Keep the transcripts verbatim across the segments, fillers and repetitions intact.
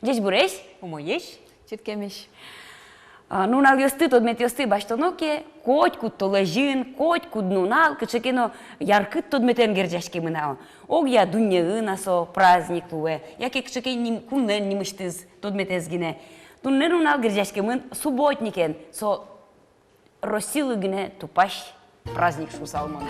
Ӟечбуресь! Умоесь! Чырткемесь! А, нуналъёсты, тодметъёсты басьтоно ке, котькуд толэзьын, котькуд нунал кыӵе ке но яркыт тодметэн герӟаськемын на. Огъя дуннеын-а со праздник луэ, яке кыӵе ке ним-, кунлэн нимысьтыз тодметэз гинэ. Туннэ нунал герӟаськемын субботникен, со Россилы гинэ тупась праздник, шуысал мон.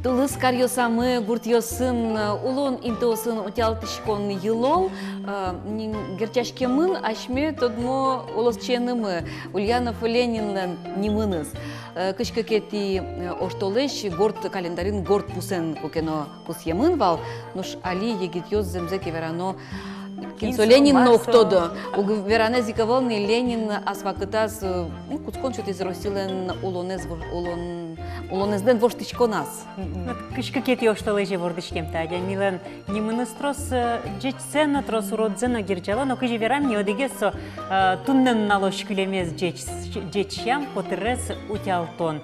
Тулыс каръёсамы гуртъёсын, улон интыосын утялтӥськон йылол, э, ним-, герӟаськемын асьме тодмо улосчиенымы, Ульянов Ленинлэн нимыныз. Э, кызь кыкетӥ, э, оштолэзь горд календарьын горд пусэн куке но пусъемын вал, нош али егитъёс зэмзэ ке верано, кин со Ленин но уг тодо. Уг веранэз ик ӧвӧл ни, Ленин ас вакытаз, э, ну, кутскон сётӥз Россилэн улонэз, улон-, улонэзлэн воштӥськоназ. Мгм. Вот кызь кыкетӥ оштолэзе вордӥськем та адямилэн нимыныз трос, э, ӟечсэ но, трос уродзэ но герӟало, но кызьы верам ни, одӥгез со, э, туннэ нуналозь кылемез ӟеч-, ӟечсям, котырез утялтон.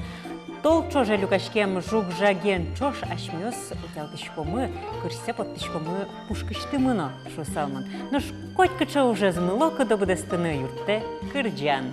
Тол ӵоже люкаськем жуг-жаген ӵош асьмеос утялтӥськомы, кырсьсэ поттӥськомы пушкысьтымы но, шуысал мон. Нош котькыӵе ужез мылокыдо быдэстыны юрттэ кырӟан.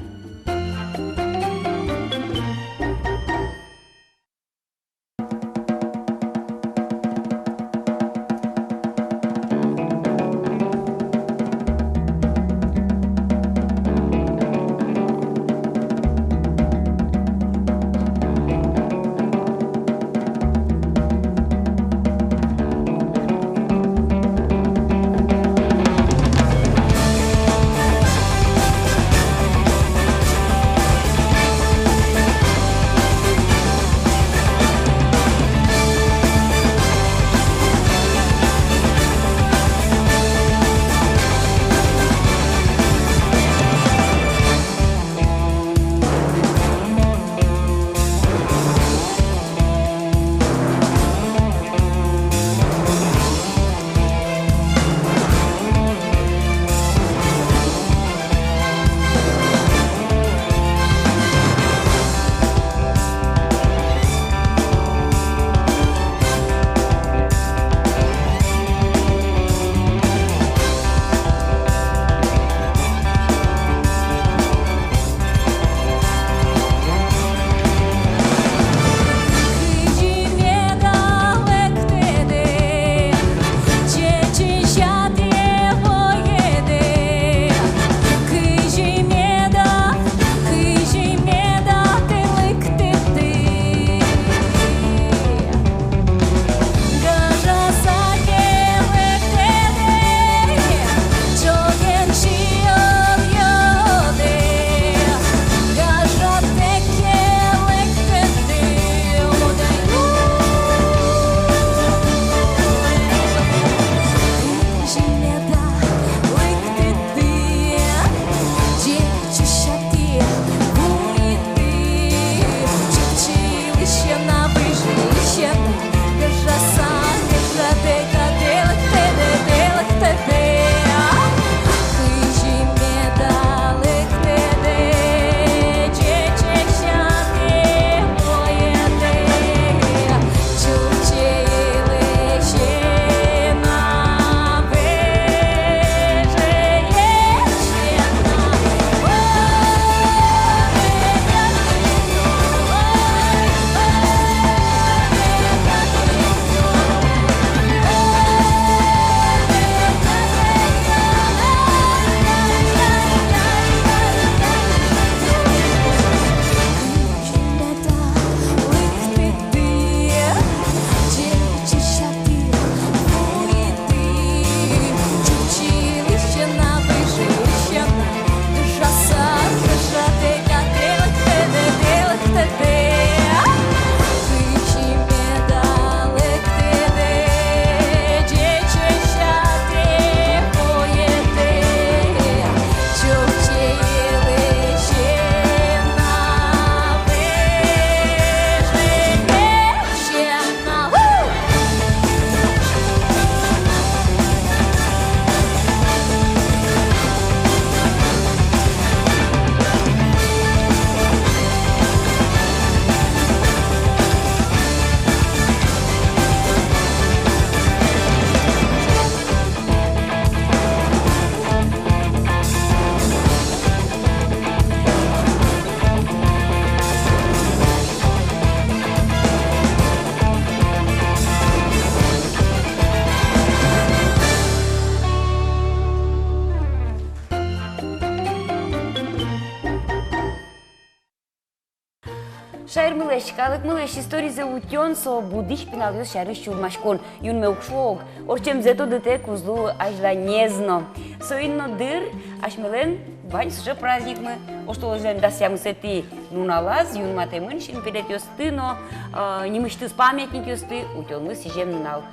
Шаермылэсь, калыкмылэсь историзэ утён — со будӥсь пиналъёс сярысь сюлмаськон. Юнме уг шуо ук, ортчемзэ тодытэк уз лу азьланез но. Соин но дыр асьмелэн вань сыӵе праздникмы: оштолэзьлэн дас тямысэтӥ нуналаз юнматэмын синпелетъёсты но, а, нимысьтыз памятникъёсты утёнлы сӥзем нунал.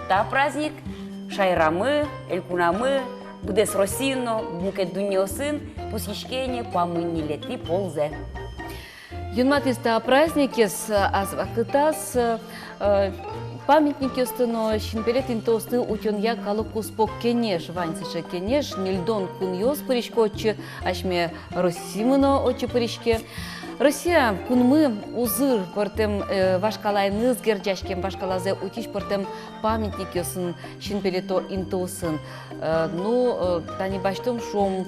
Та праздник шаерамы, элькунамы, быдэс Россиын но мукет дуннеосын пусйиське ини куамын ньылетӥ ползэ. Юнматӥз та праздникез, э, ас вакытаз, э, памятникъёсты но синпелет интыосты утёнъя калык куспо кенеш. Вань сыӵе кенеш, ньыльдон кунъёс пырисько отчы, асьме Россимы но отчы пыриське. Россия кунмы узыр пӧртэм, э, вашкалаеныз герӟаськем, вашкалазэ утись пӧртэм памятникъёсын, синпелето интыосын. Э, ну, э, тани басьтом, шуом,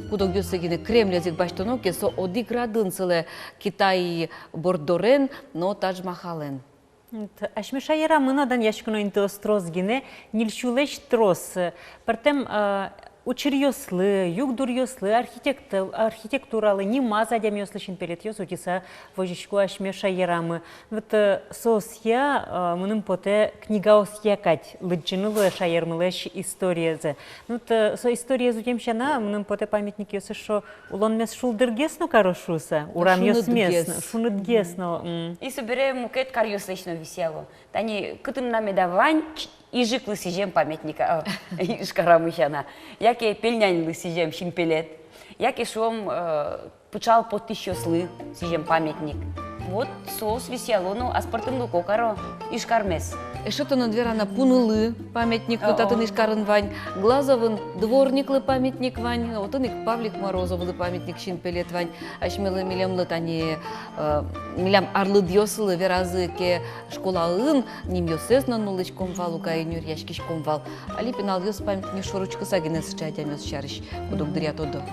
куд-огъёссэ гинэ, Кремлез ик басьтоно ке, со одӥг радын сылэ Китай борддорен но Тадж-Махален. Т-, асьме шаерамы но данъяськоно интыос трос гинэ, ньыль сюлэсь трос. Пӧртэм, э, учыръёслы, югдуръёслы, архитект-, архитектуралы, нимаз адямиослы синпелетъёс утьыса возисько асьме шаерамы. Вот, э, соосъя, э, мыным потэ, книгаосъя кадь лыдӟыны луэ шаермылэсь историезэ. Ну, вот, э, со историез утем сяна, мыным потэ, памятникъёс эшшо улонмес шулдыргес но каро шуыса, урамъёсмес но, шунытгес. Шунытгес но, м. И собере мукет каръёслэсь но висъяло. Тани кытын на меда вань Ижыклы сӥзем памятник, а, Ижкарамы сяна, яке Пельняньлы сӥзем синпелет, яке, шуом, э, пыӵал поттӥсьёслы сӥзем памятник. Вот соос висъяло но аспӧртэмлыко каро Ижкармес. Эшшо тон верад на, пунылы памятник но татын, Ижкарын, вань, Глазовын дворниклы памятник вань, отын ик Павлик Морозовлы памятник, синпелет вань. Асьмелы, милемлы тани, э, милям арлыдъёслы, веразы ке, школаын нимъёссэс но нуллӥськом вал ук, а, нюръяськиськом вал. Али пиналъёс памятник шоры учкыса гинэ сыӵе адямиос сярысь куд-ог дыръя тодо.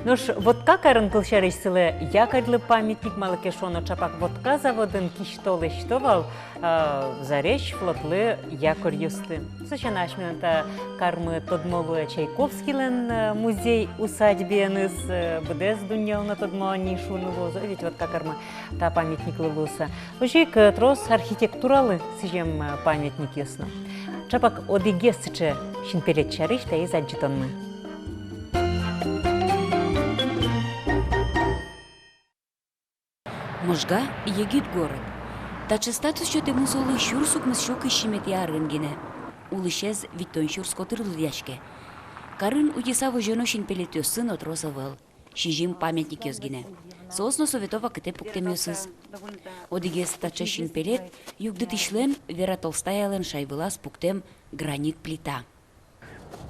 Нош Вотка карын, кылсярысь, сылэ якорьлы памятник, малы ке шуоно, ӵапак Вотка заводын кисьто-лэсьто вал, а, зарезь флотлы якорьёсты. Со сяна, асьмелэн та кармы тодмо луэ Чайковскийлэн, э, музей-усадьбаеныз, э, быдэс дуннелы но тодмо ни шуыны луоз, ведь Вотка кармы та памятниклы луыса. Озьы ик, э, трос архитектуралы сӥзем, э, памятникъёс но. Ӵапак одӥгез сыӵе синпелет сярысь таиз адӟытонмы. Можга — егит город. Таӵе статус сётэмын солы сюрс укмыссю кызь сизьыметӥ арын гинэ. Улӥсез витьтон сюрс котыр лыдъяське. Карын утьыса возёно синпелетъёссы но трос ӧвӧл. Сизьым памятникъёс гинэ. Соос но совето вакытэ пуктэмъёсыз. Одӥгез таӵе синпелет — югдытӥсьлэн, Вера Толстаялэн, шайвылаз пуктэм гранит плита.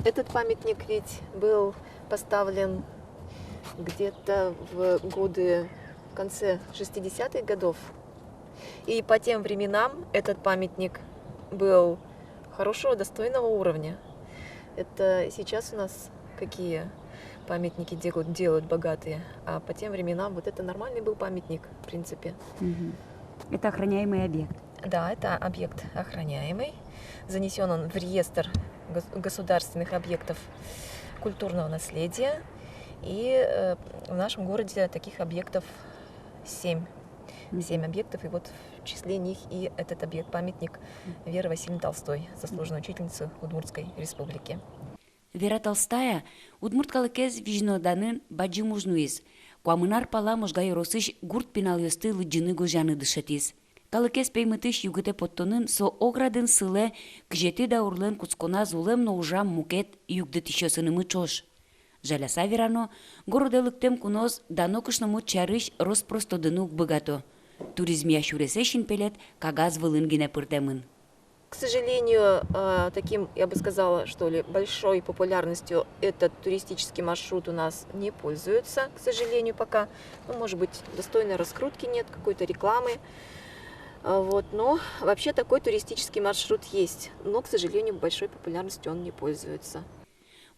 Этот памятник ведь был поставлен где-то в годы, в конце шестидесятых годов. И по тем временам этот памятник был хорошего, достойного уровня. Это сейчас у нас какие памятники делают, делают богатые, а по тем временам вот это нормальный был памятник, в принципе. Мгм. Это охраняемый объект? Да, это объект охраняемый. Занесён он в реестр гос-, государственных объектов культурного наследия. И, э, в нашем городе таких объектов семь. Мгм. Семь объектов, и вот в числе них и этот объект, памятник Веры Васильевны Толстой, заслуженной учительницы Удмуртской Республики. Вера Толстая удмурт калыкез визьноданын бадӟым уж нуиз. Куамын ар пала Можга ёросысь гурт пиналъёсты лыдӟыны-гожъяны дышетӥз. Калыкез пеймытысь югытэ поттонын со ог радын сылэ кызетӥ даурлэн кутсконаз улэм но ужам мукет югдытӥсьёсынымы ӵош. Жаляса верано, городэ лыктэм куноос дано кышномурт сярысь рос-прос тодыны уг быгато. Туризмъя сюресэ синпелет кагаз вылын гинэ пыртэмын. К сожалению, э, таким, я бы сказала, что ли, большой популярностью этот туристический маршрут у нас не пользуется, к сожалению, пока. Ну, может быть, достойной раскрутки нет, какой-то рекламы. А, вот, но вообще такой туристический маршрут есть, но, к сожалению, большой популярностью он не пользуется.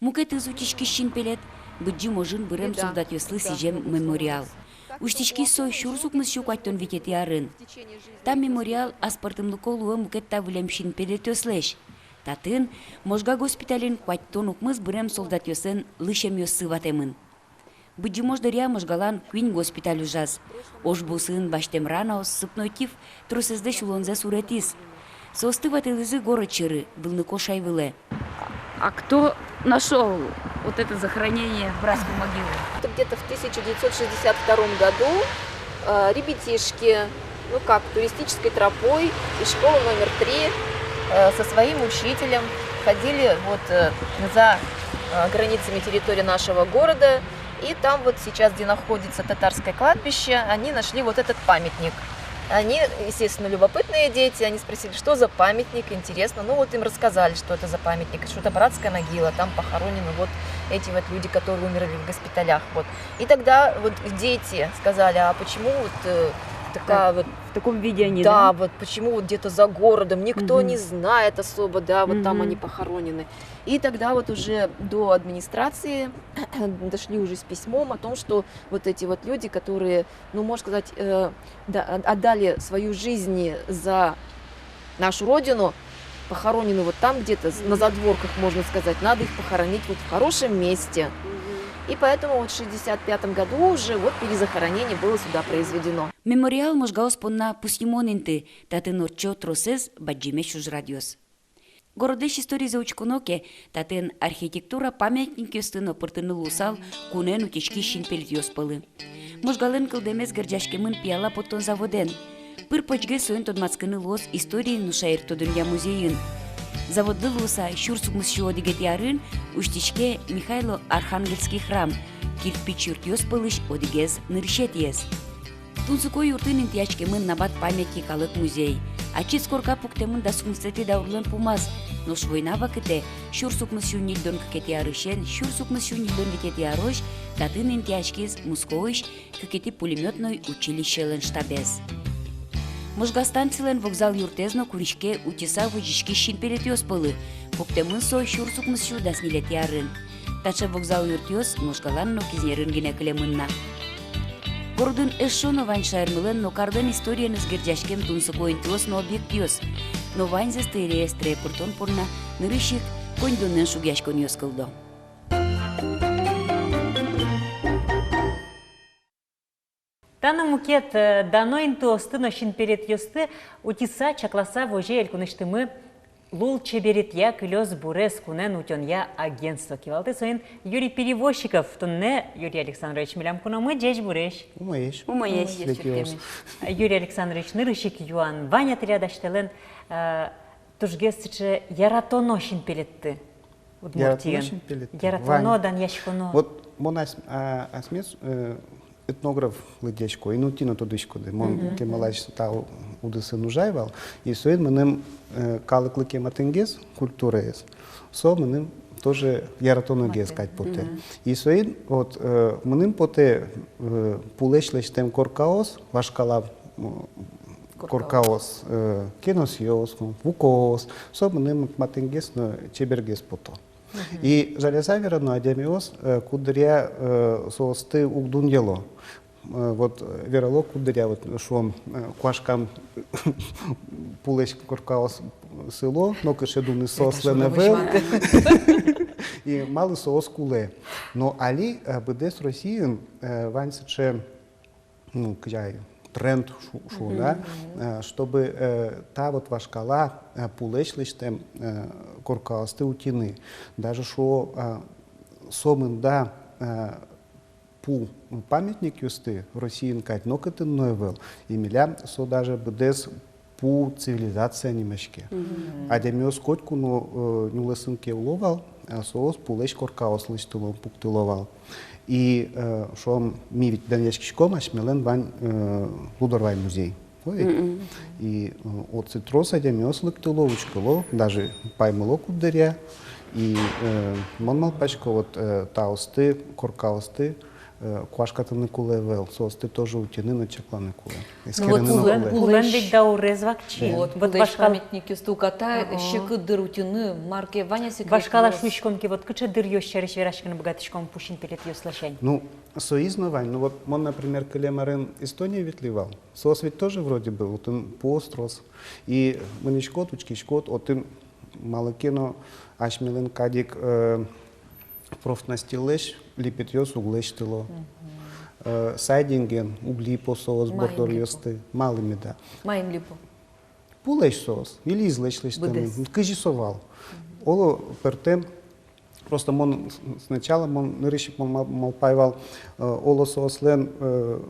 Мукетыз утиськись синпелет — Быдӟым ожын бырем солдатъёслы сӥзем мемориал. Усьтӥськиз со сюрс укмыссю куатьтон витетӥ арын. Та мемориал аспӧртэмлыко луэ мукет та выллем синпелетъёслэсь. Татын, Можга госпитальын, куатьтон укмыс бырем солдатъёслэн лысьӧмъёссы ватэмын. Быдӟымож дыръя Можгалан куинь госпиталь ужаз. Ож бусыын басьтэм ранаос, сыпной тиф тросэзлэсь улонзэс уретӥз. Соосты ватылӥзы город сьӧры, Вылныко шай вылэ. А кто нашёл вот это захоронение, братскую могилу? Это где-то в тысяча девятьсот шестьдесят втором году, э, ребятишки, ну как, туристической тропой из школы номер три, э, со своим учителем ходили вот, э, за, э, границами территории нашего города. И там вот сейчас, где находится татарское кладбище, они нашли вот этот памятник. Они, естественно, любопытные дети, они спросили, что за памятник, интересно. Ну вот им рассказали, что это за памятник, что это братская могила, там похоронены вот эти вот люди, которые умерли в госпиталях. Вот. И тогда вот дети сказали, а почему вот, э, такая вот... В таком виде они, да? Да, вот почему вот где-то за городом, никто не знает особо, да, вот там они похоронены. И тогда вот уже до администрации дошли уже с письмом о том, что вот эти вот люди, которые, ну, можно сказать, э, да, от-, отдали свою жизнь за нашу Родину, похоронены вот там где-то, с-, на задворках, можно сказать, надо их похоронить вот в хорошем месте. И поэтому вот в шестьдесят пятом году уже вот перезахоронение было сюда произведено. Мемориал Можгаос понна пусйымон инты, татын ортчо тросэз бадӟымесь ужрадъёс. Городлэсь историзэ учконо ке, татын архитектура памятникъёсты но пыртыны луысал кунэн утиськись синпелетъёс пӧлы. Можгалэн кылдэмез герӟаськемын пияла поттон заводэн. Пыр-почгес соин тодматскыны луоз историын но шаертодонъя музейын. Заводлы луыса сюрс укмыс сю одӥгетӥ арын усьтӥське Михайло-Архангельский храм, кирпич юртъёс пӧлысь одӥгез, нырысетӥез. Тунсыко юртын интыяськемын «Набат памяти» калык музей. Ачиз корка пуктэмын дас укмысэтӥ даурлэн пумаз, нош война вакытэ, сюрс укмыс сю ньыльдон кыкетӥ арысен сюрс укмыс сю ньыльдон витетӥ арозь, татын интыяськиз Мускоысь кыкетӥ пулемётной училищелэн штабез. Можга станцилэн вокзал юртэз но куриське утиса возиськись синпелетъёс пӧлы, пуктэмын со сюрс укмыс сю дас ньылетӥ арын. Таӵе вокзал юртъёс Можгалан но Кизнерын гинэ кылемын на. Городын эшшо но вань шаермылэн но карлэн историеныз герӟаськем тунсыко интыос но объектъёс. Но ваньзэсты реестре пыртон понна нырысь ик коньдонэн шугъяськонъёс кылдо. Та но мукет, э, дано интыосты но синпелетъёсты утиса, чакласа возе элькунысьтымы лулчеберетъя кылёз-бурез кунэн утёнъя агентство. Кивалтӥ соин Юрий Перевозчиков. Туннэ Юрий Александрович милям куномы. Ӟечбуресь! Умоесь! Умоесь! Юрий Александрович, нырысь ик юан: вань-а тӥляд асьтэлэн, э, тужгес сыӵе яратоно синпелетты Удмуртиын? Яратоно синпелетты? Яратоно, вань. Данъяськоно. Вот мон ас-, а, асьмеос, э, этнограф лыдъясько, ини тӥ но тодӥськоды. Мон кемалась та удысын ужай вал. И соин мыным, э, калыклы кема тынгес, культураез, со мыным тоже яратоногес кадь потэ. И соин вот, э, мыным потэ, э, пулэсь лэсьтэм коркаос, вашкала, м, коркаос, э, кеносъёс, вукоос, со мыным матынгес но чебергес пото. И жаляса верано, адямиос, э, куддыръя, э, соосты уг дунъяло. Э, вот, э, верало куддыръя, вот, шуом, э, куашкам пулэсь коркаос сыло, но кыӵе дуныз соослэн ӧвӧл. И малы соос кулэ. Но али, э, быдэс Россиын, э, вань сыӵе, ну, кызьы ай, тренд шу-, шуо, да, э, чтобы, э, та вот вашкала, э, пулэсь лэсьтэм, э, коркаосты утьыны. Даже шуо, э, сомында, э, пу памятникъёсты Россиын кадь нокытын но ӧвӧл. И милям со даже быдэс пу цивилизация нимаське. Адямиос котьку но, э, нюлэсын ке уло вал, а соос пулэсь коркаос лэсьтыло, пуктыло вал. И, э, шуом, ми ведь данъяськиськом, асьмелэн вань, э, Лудорвай музей. Ой. И, э, отчы трос адямиос лыктыло, учкыло, даже паймыло куддыръя. И, э, мон малпасько, вот, э, таосты, коркаосты, э, куашкатыны кулэ ӧвӧл, соосты тоже утьыны но чакланы кулэ. Ну вот эскерыны но кулэ. Улон ведь даурез вакчи. Вот, вот пулэсь вашкал- памятникъёсты уката, ага, секыт дыр утьыны, мар ке вань-а секрет. Вашкала шуиськом ке, вот кыӵе дыръёс сярысь вераськыны быгатӥськом пу синпелетъёс ласянь? Ну, соиз но вань. Ну вот мон, например, кылем арын Эстоние ветлӥ вал. Соос ведь тоже вроде бы, вот отын пуос трос. И мынӥськод, учкиськод, отын малы ке но асьмелэн кадь ик, э, профнастиллэсь липетъёс уг лэсьтыло. Э, сайдинген уг липо соос бордоръёсты. Малы меда? Маин липо? Пулэсь соос, или излэсь лэсьтэмын. Быдэс. Кызьы со вал? Оло пӧртэм, просто мон с-, сначала мон нырысь ик мон мал-, малпай вал, э, оло соослэн, э,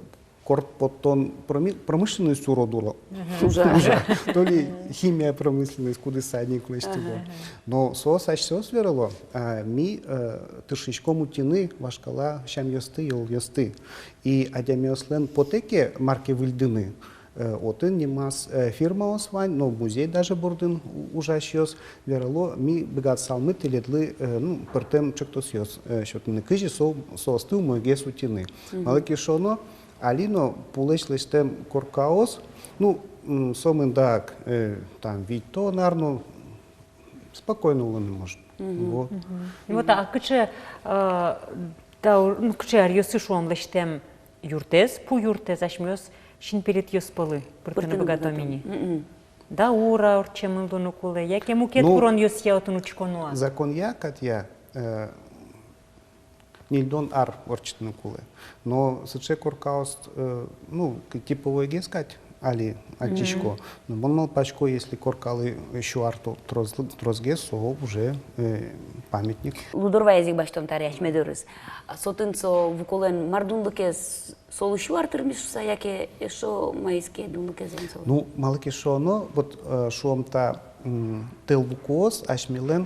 корт поттон проми-, промышленность урод ура. Ужа. Ужа. То ли химия промышленность, кудӥз сайдинг лэсьтыло. Ага, ага. Но соос асьсэос верало, а ми, э, тыршиськом утьыны вашкала сямъёсты, йылолъёсты. И адямиослэн потэ ке мар ке выльдыны, э, отын нимаз, э, фирмаос вань, но музей даже бордын у-, ужасьёс верало, ми быгатысалмы тӥледлы, э, ну, пӧртэм чектосъёс, э, сётыны, кызьы со-, соосты умойгес утьыны. Мгм. Малы ке шуоно, али но пулэсь лэсьтэм коркаос, ну, м, сомында ик, э, там, витьтон ар но спокойно улыны можно. Мгм. Вот. Мгм. Ну вот, а кыӵе, э, да, ну, кыӵе аръёсы, шуом, лэсьтэм юртэз, пу юртэз, асьмеос синпелетъёс пӧлы пыртыны быгатом ини? Пыртыны быгатом. Мгм. Даура ортчемын луыны кулэ, яке мукет, ну, куронъёсъя отын учконо-а? Законъя кадь, э, ньыльдон ар ортчытыны кулэ. Но сыӵе коркаос, э, ну, к-, типовойгес кадь али адӟисько. Мгм. Но мон малпасько, если коркалы, э, сю ар то-, трос-, тросгес, со уже, э, памятник. Лудор ваез ик басьтом табере асьме дорысь. А со отын со вуколэн мар дунлыкез, солы сю ар тырмиз шуса, яке эшшо маиз ке дунлыкез вань солы? Ну, малы ке шуоно, вот, э, шуом, та, м, тӧл вукоос асьмелэн,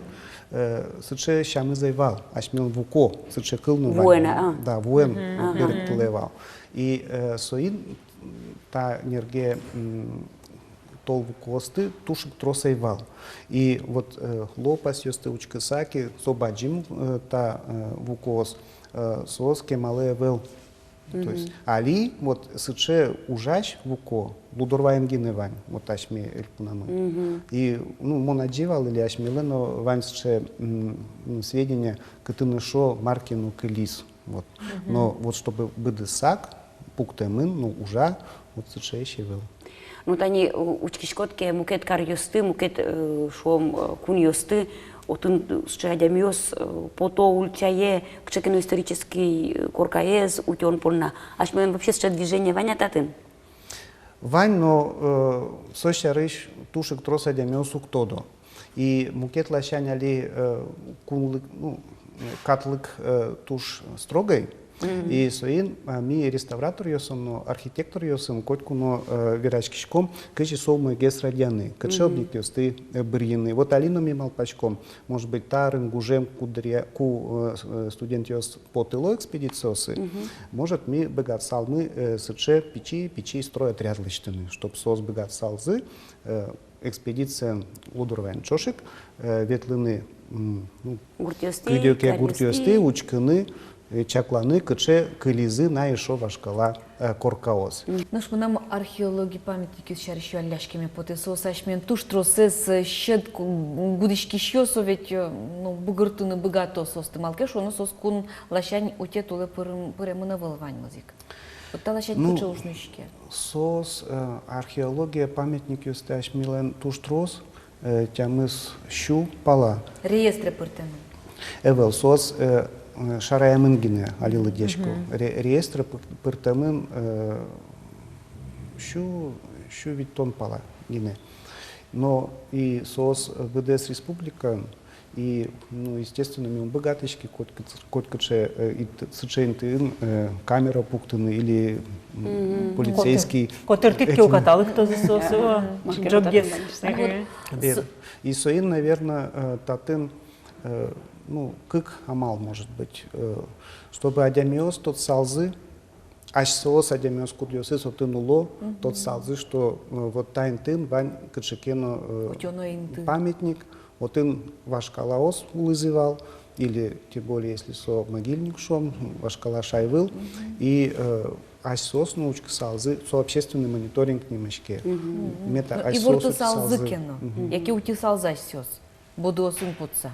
э, сыӵе сямыз ӧй вал, асьмелэн вуко, сыӵе кыл но вань. Вуэн, а. Да, вуэн. Мгм. Ага. Берыктылэ вал. И, э, соин та нерге, м, тӧл вукоосты туж ик трос ӧй вал. И вот, э, лопасьёсты учкыса ке, со бадӟым, э, та, э, вукоос, э, соос кемалы ӧвӧл. То есть али вот сыӵе ужась вуко Лудорвайын гинэ вань, вот асьме элькунамы. Мгм. И, ну, мон адӟи вал, или асьмелэн но вань сыӵе, м, м, сведения, кытын эшшо мар ке но кылиз. Вот. Мгм. Но вот чтобы быдэсак пуктэмын, ну, ужа, вот сыӵеесь ӧвӧл. Ну, тани, у-, учкиськод ке мукет каръёсты, мукет, э, шуом, э, кунъёсты, отын, э, сыӵе адямиос, э, пото ульчае, кыӵе ке но исторический, э, коркаез утён понна. Асьмелэн вообще сыӵе движение вань-а татын? Вань, но, э, со сярысь туж ик трос адямиос уг тодо. И мукет ласянь али, э, кунлык, ну, катлык, э, туж строгой. Мгм. И соин, а, ми реставраторъёсын но, архитекторъёсын котьку но, э, вераськиськом, кызьы со умойгес радъяны, кыӵе объектъёсты, э, быръыны. Вот али но ми малпаськом, может быть, та арын гужем ку дыръя-, ку, э, с-, э, студентъёс потыло экспедициосы, может, ми быгатысалмы, э, сыӵе пичи, пичи стройотряд лэсьтыны, чтоб соос быгатысалзы, э, экспедициен Лудорвайын ӵош ик, э, ветлыны, м, ну, гуртъёсты, кыдёке гуртъёсты, учкыны, э, чакланы, кыӵе кылизы на эшшо вашкала, э, коркаос. Нош мынам археологи памятникъёс сярысь юалляськеме потэ. Соос асьмелэн туж тросэз, э, сьӧд ку-, гудӥськисьёс, со ведь, э, ну, бугыртыны быгато соосты, малы ке шуоно, соос кун ласянь утет улэ пырем-, пыремын ӧвӧл ваньмыз ик. Вот та ласянь кыӵе уж нуиське? Соос, э, археология памятникъёсты асьмелэн туж трос, э, тямыс сю пала. Реестре пыртэмын? Ӧвӧл, соос, э, э, шараямын гинэ али лыдъясько. Мгм. Ре-, реестре пыр-, пыртэмын, э, сю, сю витьтон пала гинэ. Но и соос, э, быдэс республикаын, и, ну, естественно, ми ум быгатӥське коть кыт-, коть кыӵе, э, ит-, сыӵе интыын, э, камера пуктыны или, м, полицейский. Котыртӥд ке, укаталы кутозы соос, о, ӝоггес. И соин, наверно, э, татын, э, ну, кык амал, может быть, э, чтобы адямиос тодысалзы, асьсэос адямиос, кудъёсыз отын уло, тодысалзы, что, э, вот та интыын вань кыӵе ке но, э, памятник, отын вашкалаос улӥзы вал, или тем более, если со могильник, шуом, вашкала шайвыл, и, э, асьсэос но учкысалзы, со общественный мониторинг нимаське. Мгм. Мета, ну, асьсэос ивортысалзы ке но, яке утьысалзы асьсэос. Будыосын путса.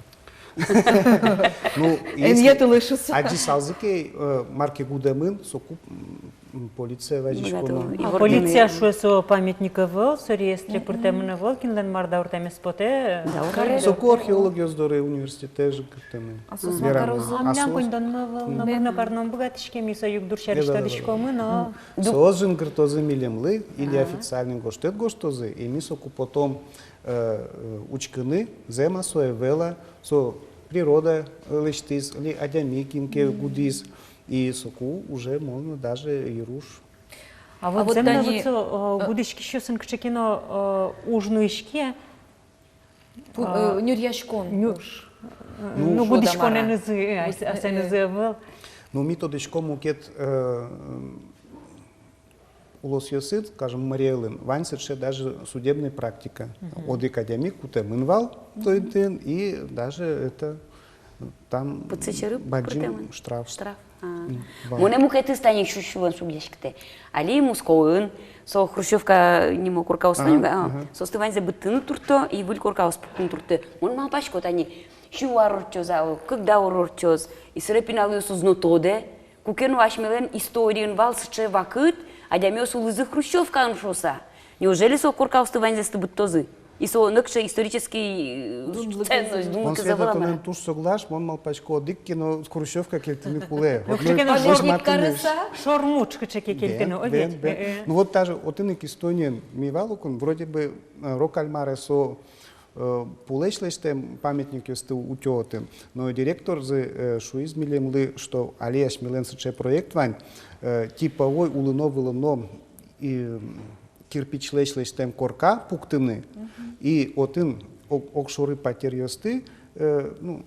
Ну, если адӟысалзы ке, э, мар ке гудэмын, соку, м, М, полиция вазиськоно. Быгатон. А, ивор полиция дыме. Шуэ, со памятник ӧвӧл, со реестре пыртэмын ӧвӧл, кинлэн мар дауртэмез потэ. Дауртэмез. Соку археологъёс доры университетэ жингыртэмын. А соос верамын. А милям коньдонмы ӧвӧл, но мар но карыны ум быгатӥське, ми со югдур сярысь тодӥськомы, но. Соос жингыртозы милемлы, или официальный гожтэт гожтозы, и ми соку потом, э, э, учкыны, зэм-а со, ӧвӧл-а, со природа, э, лэсьтӥз, или адями кин ке гудӥз, и соку уже можно даже йыруж. А вот, а вот зэм но тани, вот со, э, э, гудӥськисьёсын кыӵе ке но, э, уж нуиське. Пу-, э, нюръяськон уж. Ну, гудӥськонэнызы, э, ас-, асэнызы ӧвӧл. Ну, ми тодӥськом мукет, э, улосъёсын, скажем, Марий Элын, вань сыӵе даже судебной практика. Одӥг адями кутэмын вал со интыын, и даже это, там бадӟым штраф. Штраф. А. М, вал. Монэ мукетыз тани сюсьылон шугъяськытэ. Али Москваын, со Хрущёвка нимо коркаос вань ук, а, соосты ваньзэ быдтыны туртто, и выль коркаос пуктыны туртто. Мон малпасько, тани сю ар ортчоз, а, кык даур ортчоз, и собере пиналъёсыз но тодэ, куке но асьмелэн историын вал сыӵе вакыт, адямиос улӥзы Хрущёвкаын шуыса. Неужели со коркаосты ваньзэсты быдтозы? И со нокыӵе исторический, э, ценность, дунлыкез ӧвӧл-а, мар-а? Мон сое татын туж соглаш, мон малпасько, одӥг ке но Хрущёвка кельтыны кулэ. Вот, ну, памятник карыса? Шормуӵ кыӵе ке кельтыны, бен, о, бен, ведь? Бен. Э, э. Ну вот даже отын ик Эстониын ми вал ук, вроде бы, э, Рокка аль Маре со, э, пулэсь лэсьтэм памятникъёсты утё отын. Но директорзы, э, шуиз милемлы, что али асьмелэн сыӵе проект вань, э, типовой улыно-вылыно и, м, кирпичлэсь лэсьтэм корка пуктыны, и отын ог-, огшоры патеръёсты, э, ну,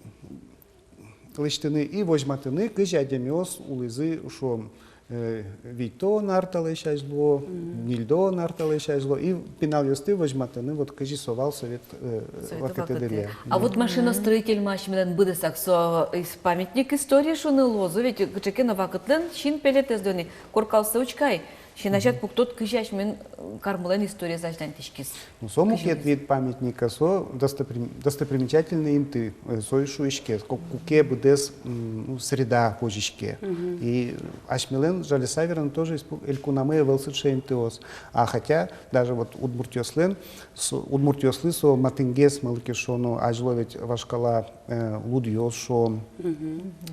лэсьтыны и возьматыны, кызьы адямиос улӥзы, шуом, э, витьтон ар талэсь азьло, ньыльдон ар талэсь азьло, и пиналъёсты возьматыны, вот кызьы со вал совет, э, вакытэ дыръя. А вот машиностроитель ма асьмелэн быдэсак со, э, памятник истории шуыны луоз, ведь кыӵе ке но вакытлэн синпелетэз луэ ни, коркаоссэ учкы ай. Син азяд пуктод, кызьы асьмелэн, э, кармылэн историез азьланьтӥськиз. Ну, со мукет вид памятника, со достоприм-, достопримечательной инты, э, со шуиське, ку-, куке быдэс, м, ну, среда возиське. И асьмелэн, жаляса верано, тоже испу-, элькунамы ӧвӧл сыӵе интыос. А хотя даже вот удмуртъёслэн, с-, удмуртъёслы со матынгес, малы ке шуоно, азьло ведь вашкала э, лудъёс, шуом,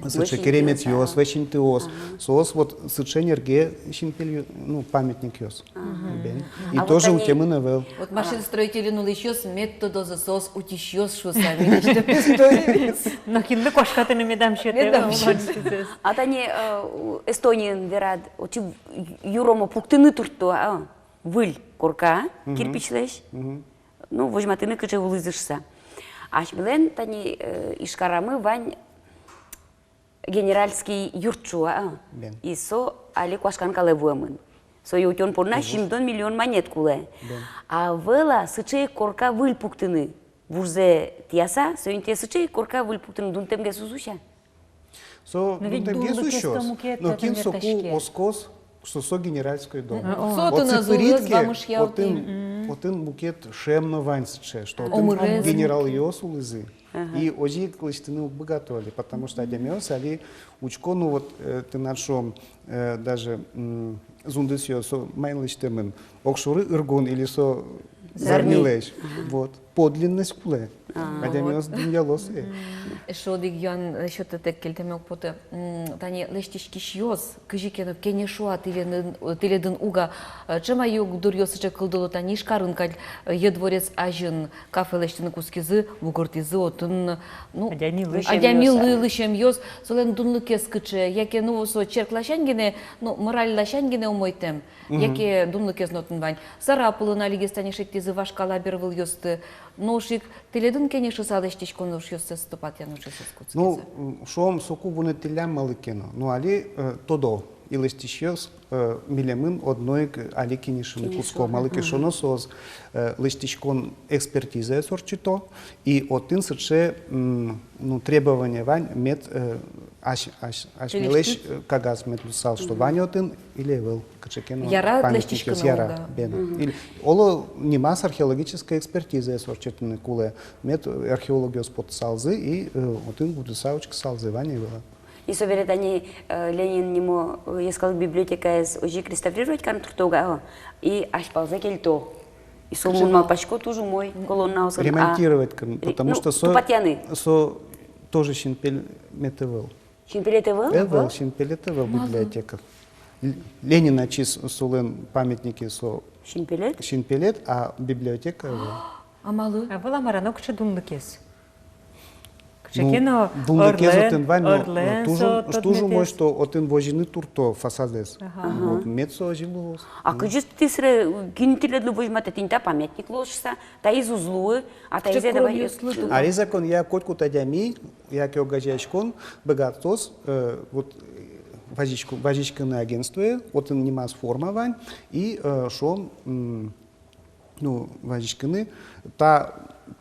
сыӵе кереметъёс, вӧсь интыос. Соос вот сыӵе нерге синпель, ну, памятникъёс. Бен. И тоже утемын ӧвӧл. Вот машиностроительын улӥсьёс мед тодозы, соос утисьёс шуыса милесьтым история. Но кинлы куашкатыны медам сётэ. Медам сётэ. А тани, э, Эстониын верад, отчы юромо пуктыны туртто, а, выль корка, кирпичлэсь. Ну, возьматыны, кыӵе улӥзы шуыса. Асьмелэн тани, э, Ижкарамы вань Генеральский юрт шуо, а? Бен. И со али куашкан калэ вуэмын. Сое утён понна сизьымдон миллион манет кулэ. Бен. А ӧвӧл-а сыӵе ик корка выль пуктыны? Вужзэ тӥяса, соин тӥ сыӵе ик корка выль пуктыны дунтэмгес уз усьы-а? Со дунтэмгес усёз, но кин соку оскоз, что со генеральской дом. Мгм. О. Отчы пырид ке, отын, отын мукет шӧм но вань сыӵе, что отын генералъёс улӥзы. Ага. И озьы ик лэсьтыны уг быгато али, потому что адямиос али учко, ну вот, э, тынад, шуом, э, даже, м, зундысъёс, со маин лэсьтэмын, огшоры ыргон или со зарнилэсь. Ага. Вот. Подлинность кулэ. А. Адямиос дунъяло сое. Мгм. Эшшо одӥг юан, э, сётытэк кельтэме уг поты. М, тани лэсьтӥськисьёс кызьы ке но кенешо-а тӥледын, э, тӥледын уг-а, э, ӵем-а югдуръёс сыӵе кылдыло, тани Ижкарын кадь, э, Йӧ дворец азьын кафе лэсьтыны кутскизы, бугыртӥзы отын, ну, адями лы, адями лы, лысьӧмъёс, солэн дунлыкез кыӵе, яке, ну, со черк ласянь гинэ, ну, мораль ласянь гинэ умойтэм, яке дунлыкез но отын вань. Сарапулын алигес тани шедьтӥзы вашкала бервылъёсты. Нош ик тӥледын кенешыса лэсьтӥськон ужъёссэс тупатъян ужъёссэс кутскизы. Ну, м, шуом, соку вунэтӥллям малы ке но. Ну, али, э, тодо, и лэсьтӥсьёс, э, милемын одно ик али кенешыны кутско. Кенешо, малы ке шуоно, соос, э, лэсьтӥськон экспертизаез ортчыто, и отын сыӵе, м, ну, требование вань, мед, э, ась-, ась-, асьмелэсь, э, кагаз мед луысал, что вань отын или ӧвӧл кыӵе ке но памятникъёс. Яра лэсьтӥськыны, яра, уг-а? Бен. Мгм. Или оло нимаз археологической экспертизаез ортчытыны кулэ, мед археологъёс потысалзы и, э, отын гудыса учкысалзы, вань-а, ӧвӧл-а. И собере тани, э, Ленин нимо, э, йӧскалык библиотекаез озьы ик реставрировать карыны туртто ук, а, и азьпалзэ кельто. И со, мон малпасько, туж умой колоннаосын, а, ремонтировать карыны, ре-, потому ну, что со, тупатъяны. Со тоже синпелет ӧвӧл. Синпелет ӧвӧл? Ӧвӧл, синпелет ӧвӧл. Малы? Библиотека. Л-, Ленин ачиз солэн памятникез со синпелет? Синпелет, а библиотека ӧвӧл. А малы? Ӧвӧл-а, мар-а, нокыӵе дунлыкез? Кыӵе ке но дунлыкез отын вань, но, э, туж умой, что отын возьыны туртто фасадэз. Ага. Вот, мед со озьы луоз. А кызьы тӥ сыре, кин тӥледлы возьматэ, тӥни та памятник луоз шуса, таиз уз луы, а таизэ давай. Ари законъя, котькуд адями яке огазеяськон быгатоз, э, вот, э, вазисько-, вазиськыны агентствое, отын нимаз форма вань, и, э, шуом, м, ну, вазиськыны, та,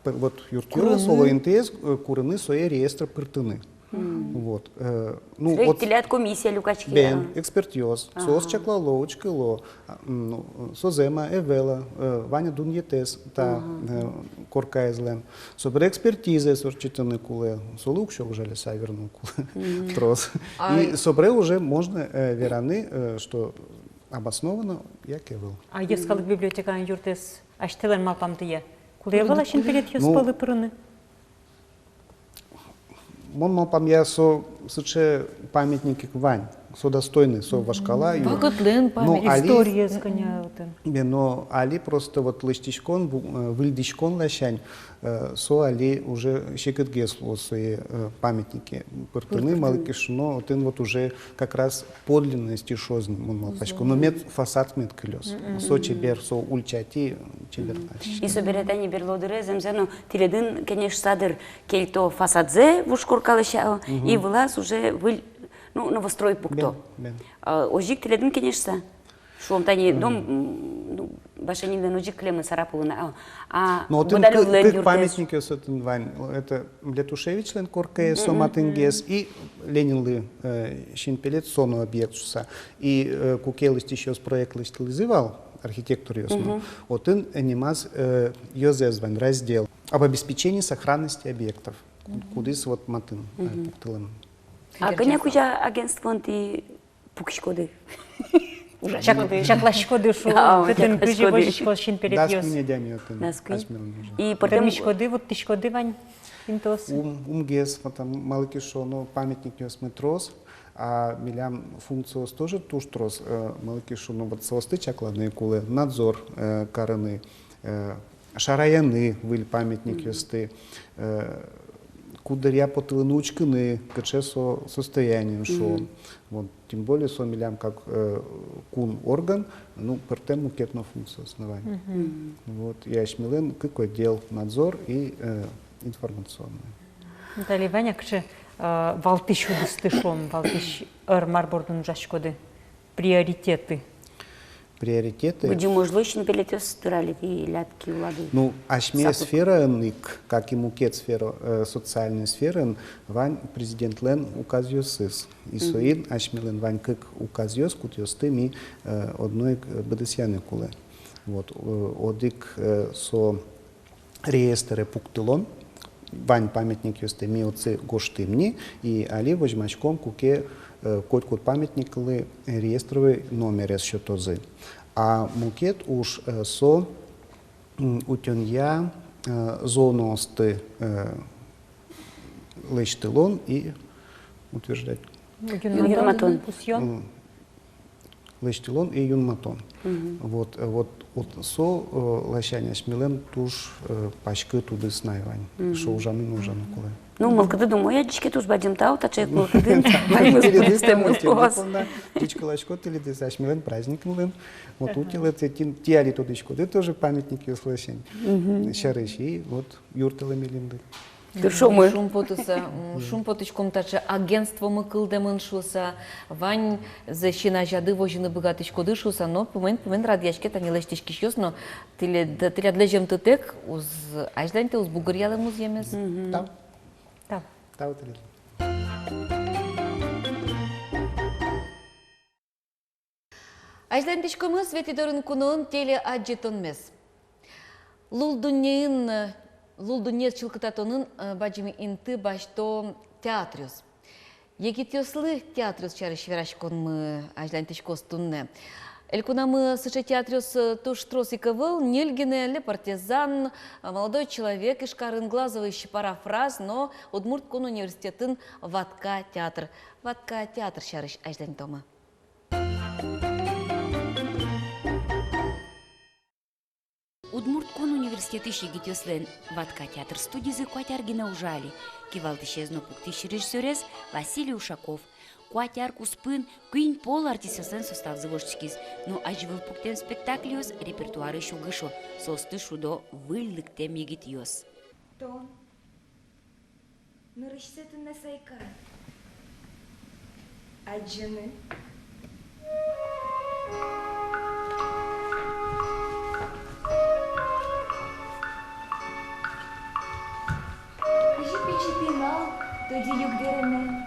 п-, вот, юртъёс, курыны, оло интыез, э, курыны, сое реестре пыртыны. Мгм. Вот, э, ну, вот тӥляд комиссия люкаське, бен, а, экспертъёс, соос чаклало, учкыло, а, м, ну, со зэм-а, ӧвӧл-а, э, вань-а дунъетэз та, э, коркаезлэн. Собере экспертизаез ортчытыны кулэ, солы уксё, жаляса вераны кулэ трос. И собере уже можно, э, вераны, э, что обоснованно яке ӧвӧл. А йӧскалык библиотекаын юртэз, асьтэлэн малпамтыя, кулэ ӧвӧл-а синпелетъёс пӧлы пырыны? Мон малпамъя, со сыӵе памятник ик вань, со достойный, со вашкала юрт. Вакытлэн памятник. Но али историез кӧня отын. Бен, но али просто вот лэсьтӥськон, ву-, э, выльдӥськон ласянь, э, со али уже секытгес луоз сое, э, памятнике пыртыны, малы ке шуоно, отын вот уже как раз подлинность ишоз ни, мон малпасько. Но мед фасад мед кылёз. Со чебер, со ульчатӥ, чебер. И собере тани берло дыре, зэмзэ но, тӥледын, кенешса дыр, кельто фасадзэ вуж коркалэсь, а, и вылаз уже выль, ну, новострой пукто. Бен, бен. А, озьы ик тӥледын кенешса. Шуом, тани дом, м, ну, Башенинлэн озьы ик кылемын, Сарапулын, а, а, но отын кы-, кык памятникъёс отын вань. Это Летушевичлэн коркаез, со матынгес, и Ленинлы, э, синпелет, со но объект шуса. И, э, куке лэсьтӥсьёс проект лэсьтылӥзы вал, архитекторъёс но, отын, э, нимаз, э, ёзэз вань, раздел об обеспечении сохранности объектов. Ку-, кудӥз вот матын, э, пуктылэмын. А кӧня кузя агентствоын тӥ пукиськоды? Чак-, чакласькоды, шуом, а, кытын кызьы возиськоз синпелетъёс. Дас куинь адями отын. Дас куинь. Асьмелэн ужа. И пӧртэм-, тырмиськоды, вуттӥськоды вань интыосы? Ум, умгес, вот там, малы ке шуоно, памятникъёсмы трос, а милям функциос тоже туж трос, э, малы ке шуоно, вот соосты чакланы кулэ, надзор, э, карыны, э, шараяны выль памятникъёсты, э, куддыръя потылыны учкыны, кыӵе со состояниын, шуом. Вот, тем более со милям как, э, кун орган, ну, пӧртэм мукет но функциос но вань. Вот, и асьмелэн кык отдел: надзор и, э, информационный. Наталья, вань-а кыӵе, э, валтӥсь удысты, шуом, валтӥсь ӧр, мар бордын ужаськоды? Приоритеты. Приоритеты. Быдӟым ожлы синпелетъёс тырале тӥляд ки улады. Ну, асьме сфераын ик, как и мукет сфера, э, социальной сфераын, вань президентлэн указъёсыз. И соин асьмелэн вань кык указъёс, кудъёсты ми, э, одно ик, э, быдэсъяны кулэ. Вот, э, одӥг, э, со реестре пуктылон, вань памятникъёсты ми отчы гожтӥм ни, и али возьмаськом, куке, э, котькуд памятниклы реестровой номерез сётозы. А мукет уж, э, со, м, утёнъя, э, зонаосты, э, лэсьтылон и утверждать. Юнматон. Юнматон. Пусъён. М. Лэсьтылон и юнматон. Вот, э, вот, вот со, э, ласянь асьмелэн туж, э, паськыт удыс на вань. Со ужаны но ужаны кулэ. Ну, мылкыдды умой адӟиське, туж бадӟым тау, таӵе ик мылкыдын. Тӥледыз, тӥледыз, тӥледыз, тӥледыз, тӥледыз, тӥледыз, асьмелэн праздникмылэн. Вот, утилэ тӥ, тӥ али тодӥськоды тоже памятникъёс ласянь. Сярысь, и вот юрттэлэ милемды. Тыршомы. Шумпотыса, м, шумпотӥськом, таӵе агентствомы кылдэмын шуыса, ваньзэ син азяды возьыны быгатӥськоды шуыса, но пумен-пумен радъяське тани лэсьтӥськисьёс но, тӥлед-, тӥляд лэземтытэк уз азьланьты, уз бугыръялэ музъемез. Тау. Тау. Тау тӥледлы. Азьланьтӥськомы «Светӥ дорын куноын» телеадӟытонмес. Лулдуннеын, лулдуннеез чылкытатонын, э, бадӟым инты басьто театръёс. Егитъёслы театръёс сярысь вераськонмы азьланьтӥськоз туннэ. Элькунамы сыӵе театръёс, э, туж трос ик ӧвӧл: «Ньыль гинэ», «Ле Партизан», э, «Молодой человек» Ижкарын, Глазовысь «Парафраз» но Удмурт кун университетын «Ватка» театр. «Ватка» театр сярысь азьланьтомы. Удмурт кун университетысь егитъёслэн «Ватка» театр студизы куать ар гинэ ужа али. Кивалтӥсез но пуктӥсь режиссёрез Василий Ушаков. Куать ар куспын куинь пол артистъёслэн составзы воштӥськиз. Но азьвыл пуктэм спектакльёс репертуарысь уг ышо, соосты шудо выль лыктэм егитъёс. Тон нырысьсэ туннэ сайкад адӟыны. Кызьы пичи пинал тӧдьы югдырен,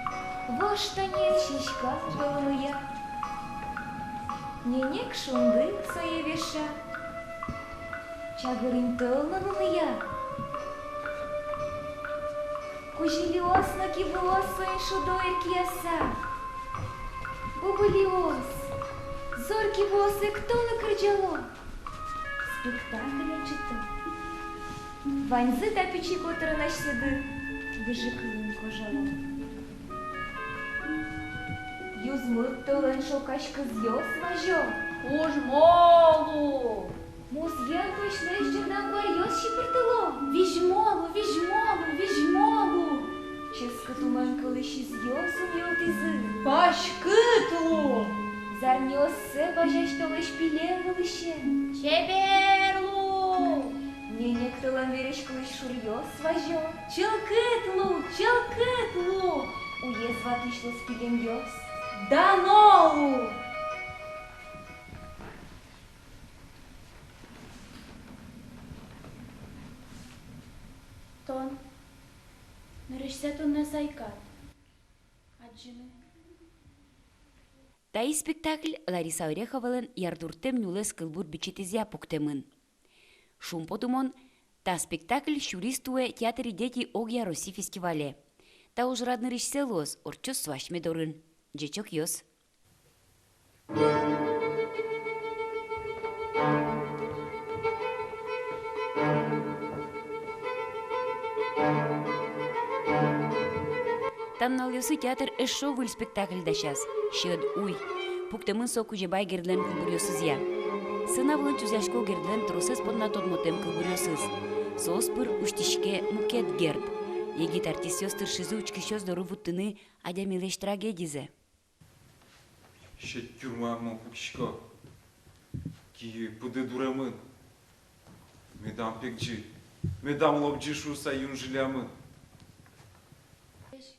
вож таньыен сиська пӧлын уя. Ненег шунды сое веша, чагыр интыын луэ луныя. Кузьылиос но кибыос соин шудо эркияса. Бубылиос, зор кибыос эктон но кырӟало. Спектакль ортчыто. Ваньзы та пичи котырын асьсэды выжыкылын кожало. Юзмыт толэн шокась кызъёс вазё. Кужмо лу! Музъем пӧсьлэсь ӟырдам куаръёс сипыртыло. Визьмо лу, визьмо лу, визьмо лу! Ческыт умен кылӥсь изъёс ум йылтӥзы. Паськыт лу! Зарниоссэ вазясь толэзь пилем вылысен. Чебер лу! Ненег толэн вераськылӥсь шуръёс вазё. Чылкыт лу, чылкыт лу! Уез ватӥсь луоз пилемъёс. Дано лу! Тон нырысьсэ туннэ сайкад адӟыны. Таиз спектакль Лариса Ореховалэн «Ярдуртэм нюлэс» кылбур бичетӥзъя пуктэмын. Шумпотымон, та спектакль сюриз туэ «Театр и дети» огъя Россиысь фестивале. Та ужрад нырысьсэ луоз, ортчоз со асьме дорын. Ӟечокъёс. Та нуналъёсы театр эшшо выль спектакль дасяз: «Сьӧд уй». Пуктэмын со Кузебай Гердлэн кылбуръёсызъя. Сцена вылын чузъясько Гердлэн тросэз понна тодмотэм кылбуръёсыз. Соос пыр усьтӥське мукет Герд. Егит артистъёс тыршизы учкисьёс доры вуттыны адямилэсь трагедизэ. Сьӧд тюрьмаын мон пукисько, киы пыды дуремын. Медам пегӟы, медам лобӟы шуыса юн жильямын.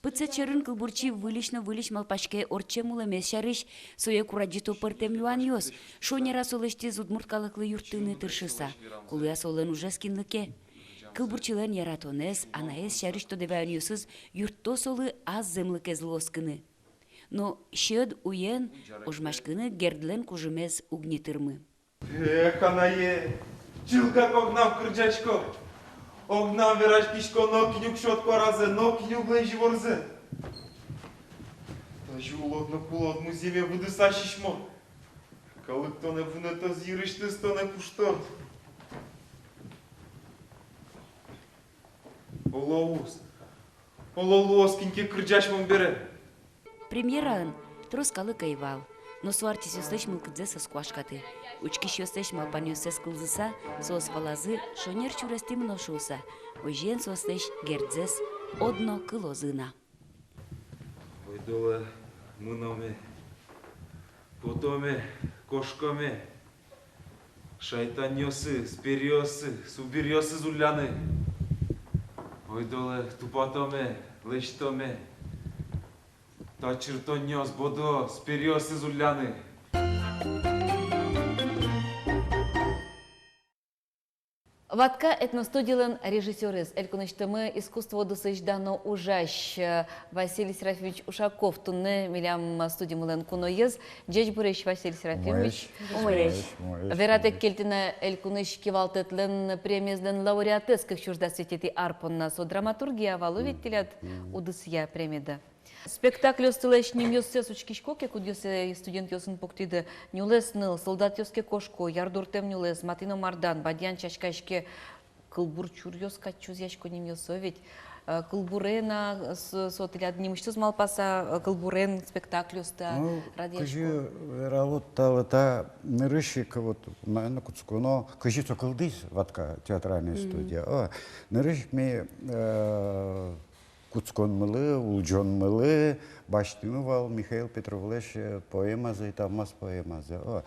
Пытсэт сьӧрын кылбурчи выльысь но выльысь малпаське ортчем улэмез сярысь, сое курадӟыто пӧртэм юанъёс. Шонер-а со лэсьтӥз удмурт калыклы юрттыны тыршыса? Кулэ-а солэн ужез кинлы ке? Кылбурчилэн яратонэз, анаез сярысь тодэ ваёнъёсыз юртто солы ас зэмлыкез луоз кыны. Но «Сьӧд уйен» ожмаськыны Гердлэн кужымез уг ни тырмы. Эх, анае, чылкак огнам кырӟасько. Огнам вераськисько нокин уг сёт куаразэ, нокин уг лэзь иворзэ. Тазьы улод но кулод, музъеме выдыса сисьмод. Калык тонэ вунэтоз, йырысьтыз тонэ куштоз. Оло уз, оло луоз кин ке кырӟась мон бере. Премьераын трос калык ӧй вал, но со артистъёслэсь мылкыдзэс ӧз куашкаты. Учкисьёслэсь малпанъёссэс кылзыса, соос валазы, шонер сюрестӥ мыно шуыса. Озьыен соослэсь Гердзэс одно кылозы на. Ойдолэ мыноме, потоме, кошкоме. Шайтанъёсыз, периосыз, субиръёсыз улляны. Ойдолэ тупатоме, лэсьтоме. Та чыртонъёс, бодыос, периосыз улляны. «Ватка» этностудилэн режиссёрез, элькунысьтымы искусство удысысь дано ужась, э, Василий Серафимович Ушаков туннэ милям студиямылэн куноез. Ӟечбуресь, Василий Серафимович. Умоесь. Умоесь. Умоесь. Вератэк кельтӥ на элькунысь кивалтэтлэн премиезлэн лауреатэз кык сюрс дас витетӥ ар понна. Со драматургия вал, уг ведь, тӥляд удысъя премиеды? Спектакльёстылэсь нимъёссэс учкисько ке, кудъёссэ студентъёсын пуктӥды: «Нюлэс ныл», «Солдатъёс ке кошко», «Ярдуртэм нюлэс», «Матӥ но Мардан», «Бадьян сяськаяське». Кылбур чуръёс кадь чузъясько нимъёссэ ведь. Э, кылбурен-а, с-, со тӥляд нимысьтыз малпаса, э, кылбурен спектакльёсты-а радъясько? Ну, кызьы вералод, талы та нырысь ик, вот, наверно, кутсконо, кызьы со кылдӥз, «Ватка» театральной студия. О, нырысь ик ми, э, кутсконмылы, улӟонмылы басьтӥмы вал Михаил Петровлэсь, э, поэмазэ, «Италмас» поэмазэ. О.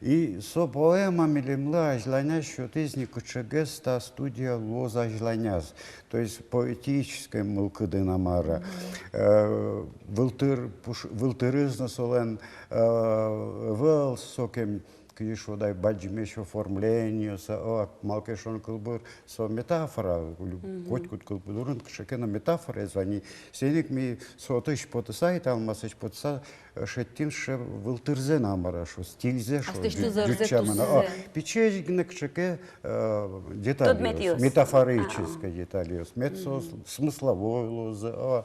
И со поэма милемлы азьланяз сётӥз ни, кыӵегес та студия луоз азьланяз. То есть поэтической мылкыдын, мар-а. Э, вылтыр пуш-, вылтырыз но солэн, э, ӧвӧл сокем, кызьы шуод ай, бадӟымесь оформлениос, о, малы ке шуоно, кылбур со метафора, лю-, котькуд кылбурын кыӵе ке но метафораез вань ни. Соин ик ми со отысь потыса, «Италмасысь» потыса, э, шедьтӥм сыӵе вылтырзэ но, мар-а шуо, стильзэ шуо, астэ ӟу-, ӟучамын, о, пичиесь гинэ кыӵе ке, э, детальёс, метафорической детальёс, мед со с-, смысловой луозы, о.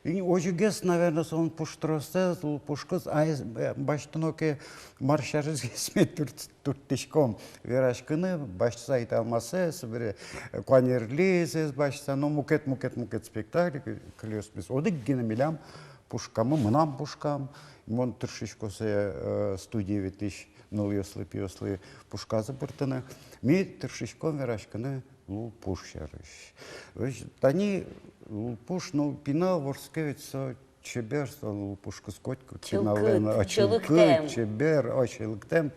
И озьыгес, наверно, солэн пуштросэз, лулпушкыз, а, э, басьтоно ке, мар сярысьгес ми турт-, турттӥськом вераськыны, басьтыса «Италмасэз», собере, э, «Куанерлизэз» басьтыса, но мукет, мукет, мукет спектакльёсмес. Одӥг гинэ милям пушкамы, мынам пушкам, мон тыршисько сое, э, студие ветлӥсь нылъёслы, пиослы пушказы пыртыны. Ми тыршиськом вераськыны лулпуш сярысь. Ведь тани лулпуш, ну, пинал вордске ведь со чебер, со лулпушкыз котькуд пиналлэн, чылкыт, а, чылкыт, чылкытэм, чебер, а, чылкытэм.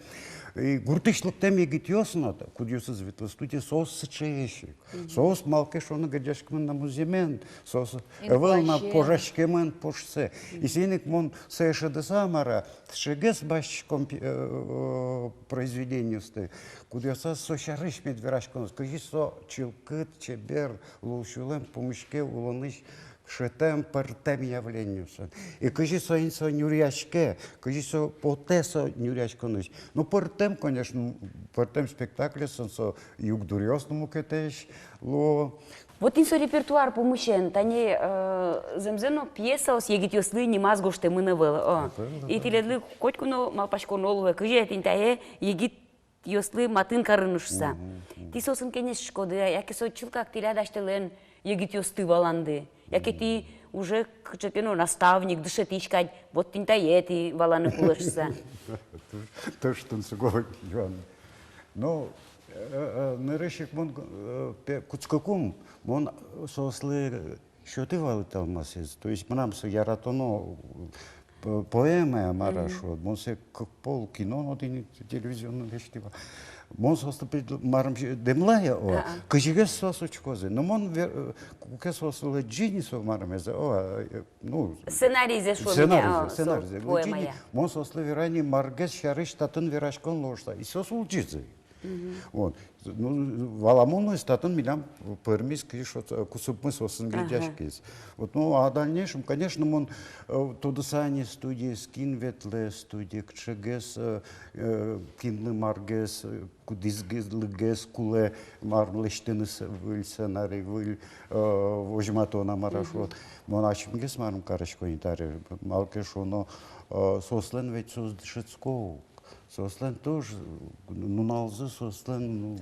И гуртысь лыктэм егитъёс но, кудъёсыз ветло студие, соос сыӵеесь ик. Соос, малы ке шуоно, герӟаськемын на музъемен, соос ӧвӧл на пожаськемын пушсэ. И соин ик мон сое шӧдыса, мар-а, сыӵегес басьтӥськом пи-, э, произведениосты, кудъёсаз со сярысь мед вераськоно, кызьы со чылкыт, чебер, лулсюлэм пумиське улонысь шӧтэм, пӧртэм явлениосын. И кызьы соин со нюръяське, кызьы со потэ со нюръяськонысь. Ну, пӧртэм, конечно, пӧртэм спектакльёсын со югдуръёс но мукетэсь луо. Вот тӥни со репертуар пумысен, тани, э, зэмзэ но пьесаос егитъёслы нимаз гожтэмын ӧвӧл, о. Ӧвӧл, ӧвӧл. И тӥледлы котьку но малпаськоно луэ, кызьы тӥни тае егитъёслы матын карыны шуыса. Тӥ соосын кенешиськоды-а, яке со чылкак тӥляд асьтэлэн егитъёсты валанды? Яке тӥ уже кыӵе ке но наставник, дышетӥсь кадь, вот тӥни тае тӥ валаны кулэ шуыса? Туж, туж тунсыко юан. Ну, э, э, нырысь ик мон, э, пе-, кутскыкум, мон соослы сётӥ вал «Италмасэз». То есть мынам со яратоно, э, поэмая, мар-а шуод. Мон сое кык пол кино но тӥни телевизионной лэсьтӥ вал. Мон соослы предл-, марым, дэмлай, о, кызьыгес соос учкозы. Но мон ве-, э, куке соослы лыдӟи ни со марымезэ, о, э, ну, сценаризэ, шуом, сценаризэ, о, сценаризэ лыдӟи ни. Мон соослы верай ни, маргес сярысь татын вераськон луоз шуыса. И соос улӟизы. Вот. Ну, валамон луиз, татын милям пӧрмиз, кызьы шуод, кусыпмы соосын герӟаськиз. Вот, ну, а в дальнейшем, конечно, мон, э, тодыса ни студиез, кин ветлэ студие, кыӵегес, э, э, кинлы маргес, э, кудӥзлыгес кулэ, мар лэсьтыны с-, выль сценарий, выль, э, возьматон-а, мар-а шуод. Мон ачимгес марым карисько ни табере, малы ке шуоно, э, соослэн ведь соос дышетско ук. Соослэн тоже нуналзы, соослэн, ну,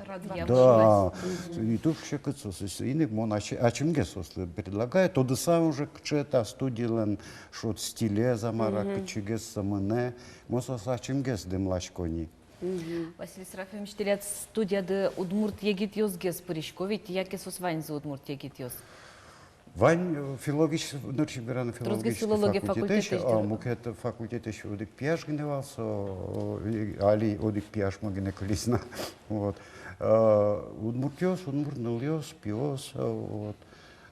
да, и туж секыт соос. Соин ик мон ачи-, ачимгес соослы предлагай, тодыса уже, кыӵе та студилэн, шуод, стилез-а, мар-а, кыӵегес со мынэ, мон соослы ачимгес дэмласько ни. Василий Серафимович, тӥляд студияды удмурт егитъёсгес пырисько ведь, яке соос ваньзы удмурт егитъёс? Вань, э, филологич-, нырысь ик вераны, филологический факультетысь, а, мукет факультетысь одӥг пияш гинэ вал со, э, али одӥг пияшмы гинэ кылиз на. Вот. Э, удмуртъёс, удмурт нылъёс, пиос, э, вот.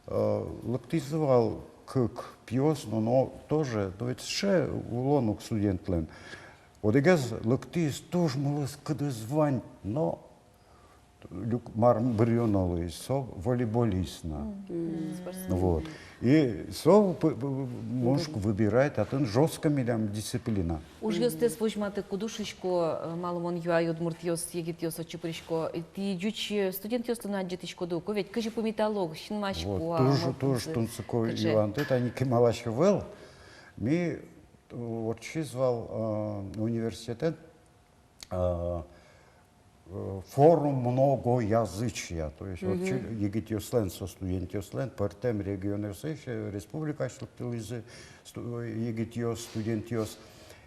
Э, лыктӥзы вал кык пиос, но, но тоже, то ведь сыӵе улон ук студентлэн. Одӥгез лыктӥз, туж мылыз-кыдыз вань, но люк-, марым, быръёно луиз, со волейболист на. Вот. И со п-, п-, мон шуисько, выбирай, татын жёстко милям дисциплина. Ужъёстэс возьматыкуды, шуисько, э, малы мон юай, удмуртъёс, егитъёс отчы пырисько. Э, тӥ ӟуч, э, студентъёсты но адӟытӥськоды ук, ведь кызьы пумитало, синмасько-а, туж, туж тунсыко юанты, тани кемалась ӧвӧл. Ми, э, ортчиз вал, э, университетын, э, э, форум многоязычия, то есть вот чу-, егитъёслэн, со студентъёслэн, пӧртэм регионъёсысь, э, республикаысь лыктылӥзы сту-, егитъёс, студентъёс.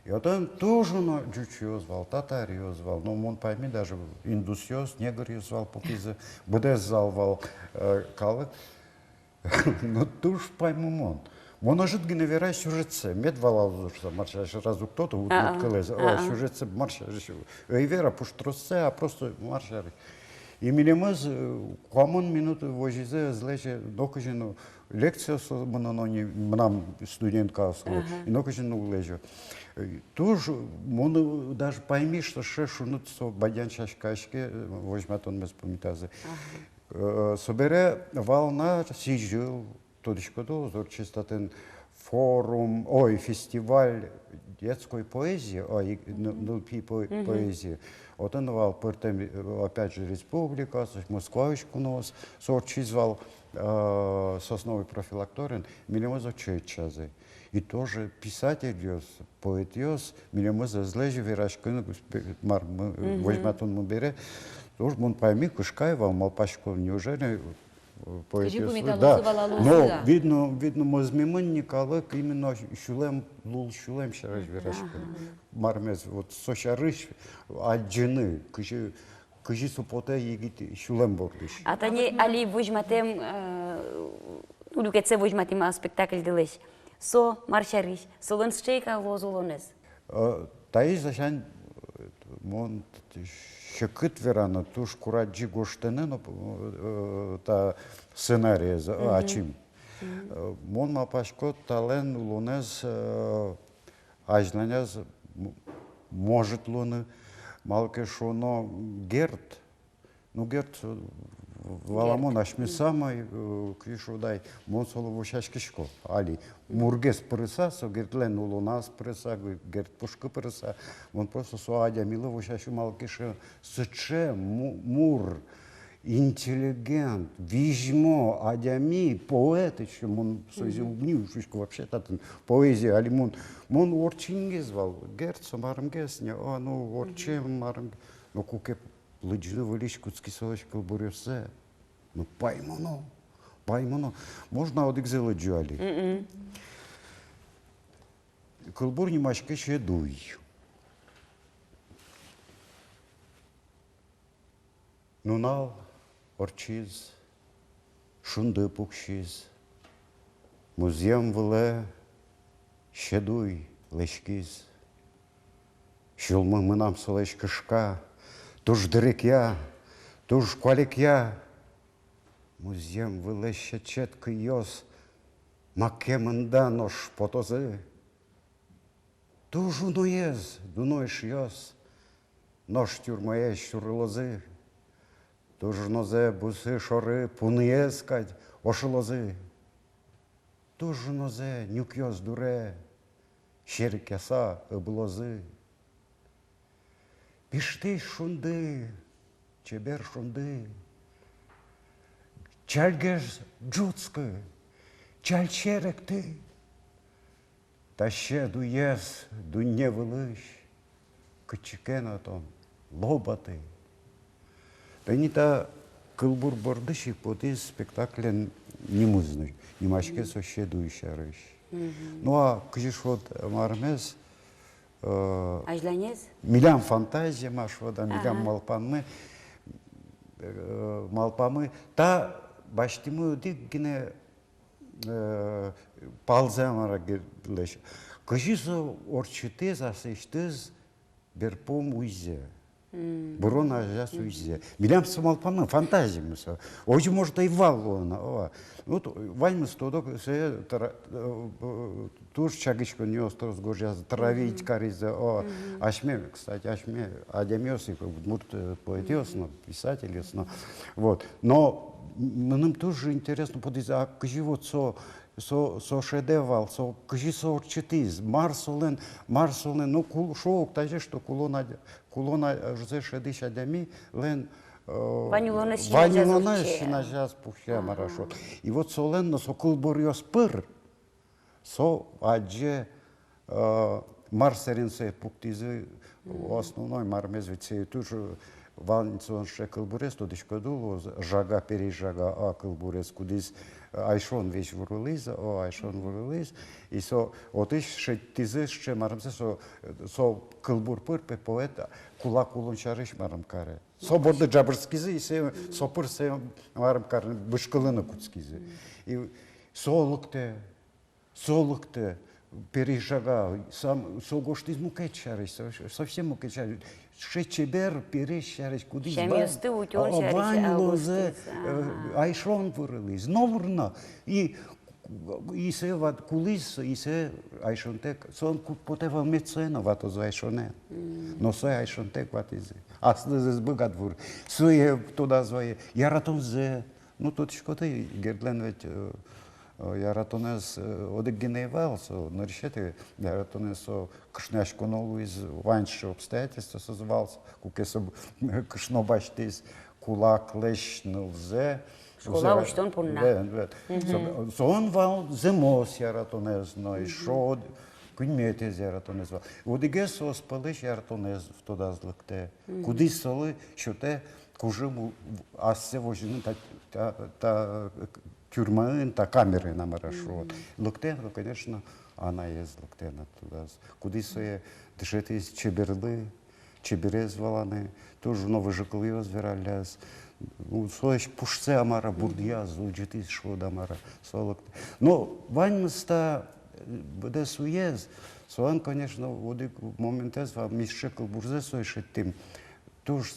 И отын туж уно ӟучъёс вал, татаръёс вал, но мон пайми, даже индусъёс, негръёс вал пукизы, быдэс зал вал, э, калык. Ну, туж паймымон. Мон ӧжыт гинэ верай сюжетсэ, мед валалозы шуса, мар сярысь, раз уг тодо удмурт кылэз. О, сюжетсэ мар сярысь. Ӧй вера пуштроссэ, а просто мар сярысь. И милемыз, э, куамын минут возизы, ӧз лэзе нокызьы но, лекциосы мыныны но ни, мынам студенткаослы, и нокызьы но уг лэзё. Э, туж мон, э, даже пайми, что сыӵе шуныт со бадьян сяськаяське, э, возьматонмес пумитазы. Э, собере вал на сӥзьыл, тодӥськоды, озьы ортчиз татын форум, ой, фестиваль детской поэзии, ой, и, ну, нылпи по-, поэзии. Отын вал пӧртэм, э, опять же, республикаос, Москваысь куноос, со ортчиз вал, э, Сосновый профилакториын, милемыз отчы ӧтчазы. И тоже писательёс, поэтъёс милемыз ӧз лэзё вераськыны, мар, возьматонмы бере. Тоже мон пайми, кышкай вал, малпасько, неужели, э, поэтъёс, да. Но видно, видно, мӧзмемын ни калык именно сюлэм, лул сюлэм сярысь вераськыны. Мармес, вот со сярысь адӟыны, кызьы, кызьы со потэ егит сюлэм бордысь. А тани али возьматэм, э, ну, люкетсэ возьматӥм а спектакльдылэсь. Со мар сярысь, солэн сыӵе ик-а луоз улонэз? Э, таиз ласянь, э, мон т-, секыт вераны, туж курадӟи гожтыны но, э, та сценариез, э, ачим. Э, мон малпасько, талэн улонэз, э, азьланяз м-, может луыны, малы ке шуоно, Герд, ну, Герд, э, валамон, асьме самой, э, кызьы шуод ай, мон солы вӧсяськисько али. Мургес пырыса, со Гердлэн улоназ пырыса, Г-, Герд пушкы пырыса, мон просто со адямилы вӧсясько, малы ке шуоно, сыӵе му-, мур, интеллигент, визьмо адями, поэт ещё, мон соиз уг ни шуиськы вообще татын поэзия, али мон, мон ортчемгес вал, Герд со марымгес ни, а, ну, ортчем марым, но куке лыдӟыны выльысь кутски солэсь кылбуръёссэ, ну, паймоно, паймоно. Можно одӥгзэ лыдӟо али? Кылбур нимаське «Седуй». Нунал ортчиз, шунды пуксиз, музъем вылэ Седуй лэзькиз. Сюлмы мынам солэсь кышка, туж дырекъя, туж куалекъя. Музъем вылэ сьӧд-сьӧд кыйёс маке мында нош потозы. Туж уноез дуно эшъёс нош тюрьмаез сюрылозы. Туж унозэ бусы шоры пуныез кадь ошылозы. Туж унозэ нюкъёс дуре серекъяса ыбылозы. Пиштӥсь шунды, чебер шунды, чальгес ӝутскы, чаль серекты. Та Седуез дунне вылысь кытчы ке но тон лобаты. Тани та кылбур бордысь ик потӥз спектакльлэн нимыз но, нимаське со «Седуй сярысь». Ну, а кызьы шуод, мармес, э, азьланез? Милям фантазия, мар шуод-а, милям малпанмы, э, малпамы. Та басьтӥмы одӥг гинэ, э, палзэ, мар-а, Гердлэсь. Кызьы со ортчытӥз аслэсьтыз берпум уйзэ. Бырон азяз уйзэ. Милям со малпамы, фантазиямы со. Озьы, может, ӧй вал луыны, о. Ну, то, ваньмыз тодо, сое тра-, э, э, туж чагиськонъёс трос гожъязы, травить каризы, о. Асьме, кстати, асьме адямиос ик, удмурт, э, поэтъёс но, писательёс но. Вот. Но м-, мыным туж интересно потӥз, а кызьы вот со, со, со шедевр вал, со кызьы со ортчытӥз, мар солэн, мар солэн, ну, кул-, шуо ук тазьы, что кулон адя-, кулон а-, ужзэ шедӥсь адямилэн, э, вань улонэз син азяз пуксе, мар-а шуод. И вот солэн но со кылбуръёс пыр со адӟе Э, мар сэрен сое пуктӥзы, основной мармез ведь сое туж, э, вань со сыӵе кылбурез, тодӥськоды, луоз, «Жага, пересь жага», а, кылбурез, кудӥз, э, айшон весь вурылӥз, о, айшон вурылӥз. И со отысь шедьтӥзы сыӵе мармзэ, со, э, со кылбур пыр, пе, поэт кулак улон сярысь марым каре. Со борды ӝабырскизы, и сое, со пыр сое марым карыны, бышкылыны кутскизы. И со лыктэ, со лыктэ, пересь жага, сам, со гожтӥз мукет сярысь, со-, совсем мукет сярысь. Сыӵе чебер пересь сярысь, кудӥз вань, сямъёсты утён, а, сярысь, вань а, луозы, гожтӥз, э, ага, айшон вурылӥз, номыр но. И, и сое ват-, кулӥз, и сое айшонтэк, со ку-, потэ вал, мед сое но ватозы айшонэн. Но сое айшонтэк ватӥзы. Аслызэс быгатэ вур. Сое тодаз вае, яратонзэ, ну, тодӥськоды, Гердлэн ведь, э, э, яратонэз, э, одӥг гинэ ӧй вал, со нырысетӥ яратонэз, со кышнояськоно луиз, вань сыӵе обстоятельствоосыз вал, куке со кышно басьтӥз кулаклэсь нылзэ. Школа усьтон понна. Вет, вет. Со, со вал зэмос яратонэз, но эшшо куиньметӥез яратонэз вал. Одӥгез соос пӧлысь яратонэз тодаз лыктэ. Кудӥз солы сётэ кужым у-, ассэ возьыны та, та, та, э, тюрьмаын, та камераын, а мар-а шуо. Лыктэ, ну, конечно, анаез лыктэ на тудаз. Кудӥз сое дышетӥз чеберлы, чеберез валаны, туж но выжыкылъёс вералляз. Ну, солэсь пушсэ, а мар-а, бурдъяз, улӟытӥз шуод, а мар-а, со лыктэ. Но ваньмыз та, э, быдэс уез, солэн, конечно, одӥг моментэз вал, ми сыӵе кылбурзэ сое шедьтӥм. Туж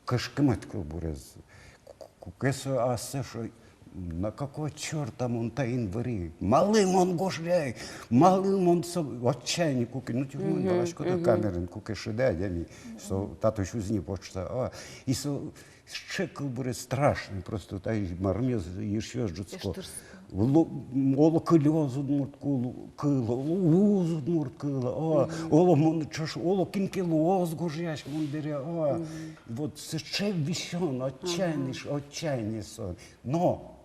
кышкымтэ кылбурез. Ку-, ку-, куке со ассэ шуэ: «На какого чёрта мон таин выри? Малы мон гожъяй? Малы мон со?» Отчаяние куке, ну, тюрьмаын, валаськоды, камераын куке шӧдэ адями. Со татысь уз ни потшты. А, и со сыӵе кылбурез страшный, просто та мармез, эшъёс ӝутско. Эштырс. Лу-, оло кылёз удмурт кыл-, кылы, оло уз удмурт кылы, о, оло мон ӵош, оло кин ке луоз гожъясь мон бере, о. Вот сыӵе висён, отчаяние, отчаяние со. Но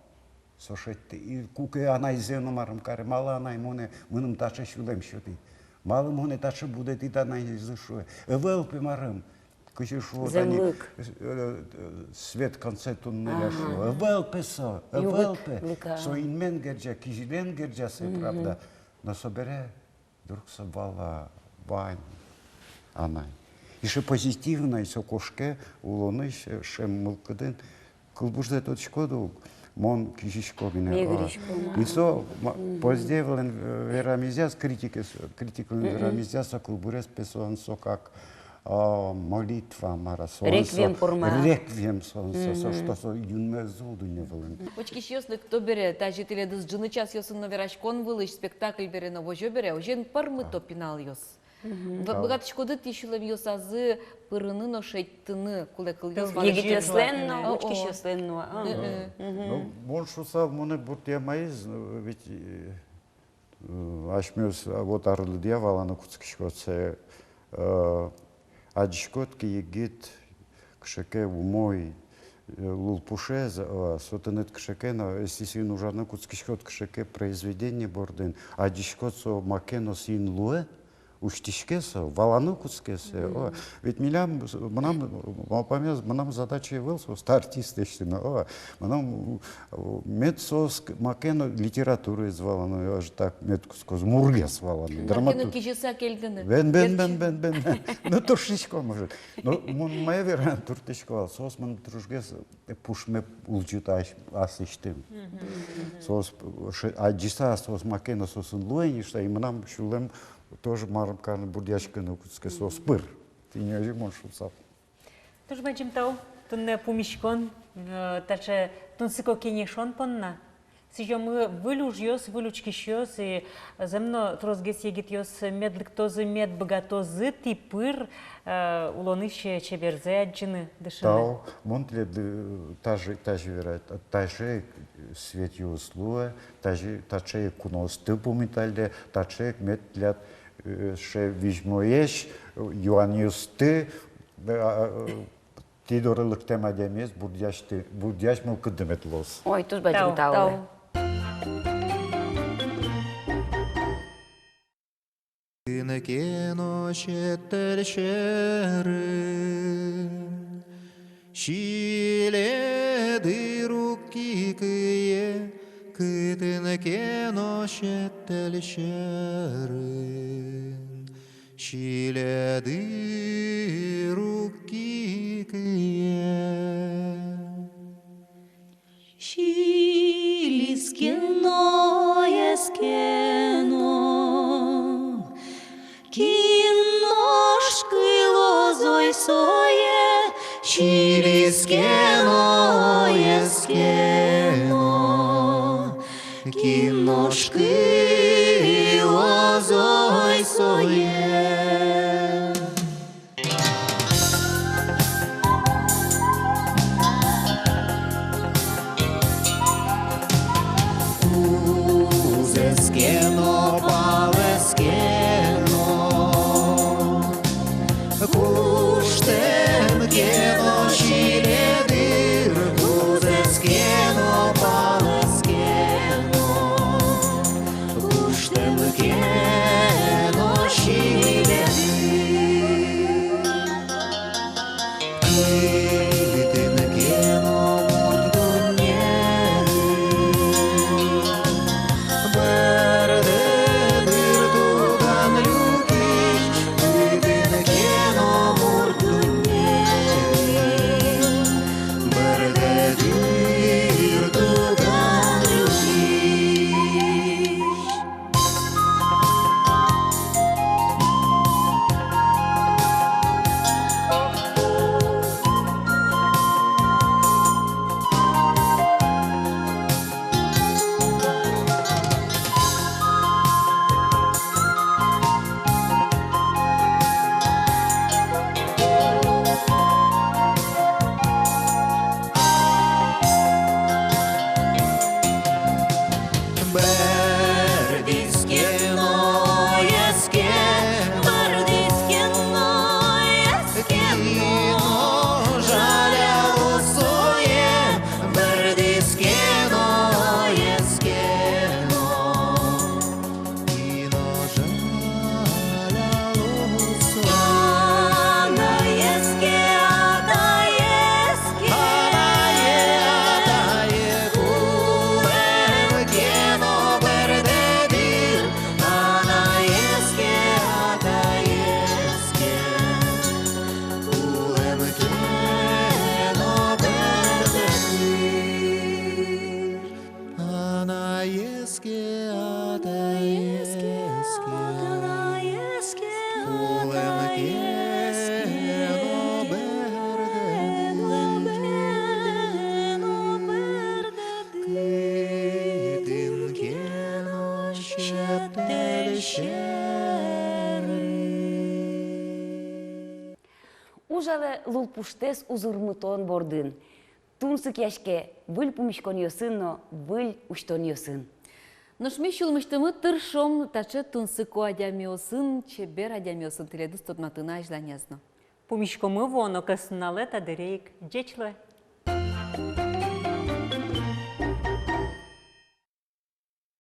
со шедьтэ, и куке анайзэ но марым каре: «Малы, анай, монэ, мыным таӵе сюлэм сётӥд? Малы монэ таӵе будэтӥд?» — анайзы шуэ. Ӧвӧл, пе, марым. Кызьы шуо тани, э, э, свет в конце туннеля шуо. Ага. Ӧвӧл, пе, со, ӧвӧл, пе. Со инмен герӟа, кизилиен герӟа сое, правда. Но собере вдруг со вала: вань, анай. И сыӵе позитивной со кошке улонысь, э, сыӵе мылкыдын. Кылбурзэ тодӥськод ук, мон кизисько гинэ. Мегырисько. И со ма-, поздей вылын, э, верамезъя, критикез, критик вылын верамезъя, со кылбурез, пе, солэн со как, а, молитва, мар-а, солэн со. Реквием форма. Реквием солэн со, со, что со юнме ӧз улы дунне вылын. Учкисьёс лыкто бере, тазьы тӥледыз ӝыны часъёсын но вераськон вылысь, спектакль бере но возё бере, озьыен пӧрмыто пиналъёс. Мгм. Вы-, быгатӥськоды тӥ сюлэмъёсазы пырыны но шедьтыны кулэ кылъёс? Егитъёслэн но, учкисьёслэн но, а. Мгм. Ну, мон шуысал, монэ бурдъямаиз, э, ведь, э, э, асьмеос, а, вот ар лыдъя валаны кутскиськод сое, э, адӟиськод ке егит кыӵе ке умой, э, лулпушез, э, со тыныд кыӵе ке но, если соин ужаны кутскиськод кыӵе ке произведение бордын, адӟиськод, со маке но соин луэ, усьтӥське со, валаны кутске сое, о. Ведь милям, мынам, малпамея, мынам задача ӧвӧл соосты артист лэсьтыны, о. Мынам, э, мед соос к-, маке но литератураез валаны, озьы так мед кутскоз, мургес валаны, драматург. Маке но кизьыса кельтыны. Бен, бен, бен, бен, бен, бен. Ну, тыршисько, может. Ну, мон мае вераны турттӥсько вал, соос мыным тросгес пушме улӟыто ас-, асьтым. Мгм. Соос, э, ше-, адӟыса, соос маке но соосын луэ ни шуыса, и мынам сюлэм тоже марым карыны, бурдъяськыны кутске соос пыр. Тӥни озьы мон шуысал. Туж бадӟым тау туннэ пумиськон, э, таӵе тунсыко кенешон понна. Сӥзёмы выль ужъёс, выль учкисьёс, и зэм но тросгес егитъёс мед лыктозы, мед быгатозы тӥ пыр, э, улонысь чеберзэ адӟыны, дышыны. Тау, мон тӥледлы, э, тазьы, тазьы верай, та-, таӵе, э, светъёс луэ, таӵе, таӵе куноосты пумиталлэ, таӵе мед тӥляд, э, сыӵе визьмоесь, э, юанъёсты, э, а, э, тӥ доры лыктэм адямиез бурдъясьты, бурдъясь мылкыдды мед луоз. Ой, туж бадӟым тау. Тау. Кытын ке но сьӧд тӧль сьӧрын сӥле дыр уг кикые, кытын ке но сьӧд тӧль сьӧрын сӥле дыр уг кикые. Сӥлӥз ке но, ӧз ке но, кин нош кылоз ой сое? Сӥлӥз ке но, ӧз ке но, кин нош кылоз ой сое? Кузэз ке но, палэз ке но, куштэм ке но сӥле дыр, кузэз ке но, палэз ке но, куштэм ке но сӥле дыр. Кытын ке но мурт дуннеын бӧрдэ дыр туган люкись, кытын ке но мурт дуннеын бӧрдэ дыр туган люкись. Бӧрдӥз ке но, ӧз ке, бӧрдӥз ке но, ӧз ке но, жалялоз сое, бӧрдӥз ке но, ӧз ке но. Анаез ке, атаез ке, атае, атае, кулэм ке но бӧрдэ дыр. Анаез ке, атаез ке, кулэм ке но бӧрдэ дыр. Анаез ке, атаез ке, кулэм ке но бӧрдэ дыр. Кытын ке но сьӧд тӧль сьӧрын. Ужалэ лулпуштэс узырмытон бордын. Тунсыкъяське выль пумиськонъёсын но выль усьтонъёсын. Нош ми сюлмысьтымы тыршом таӵе тунсыко адямиосын, чебер адямиосын тӥледыз тодматыны азьланяз но. Пумиськомы вуоно кӧснуналэ та дыре ик. Ӟеч луэ!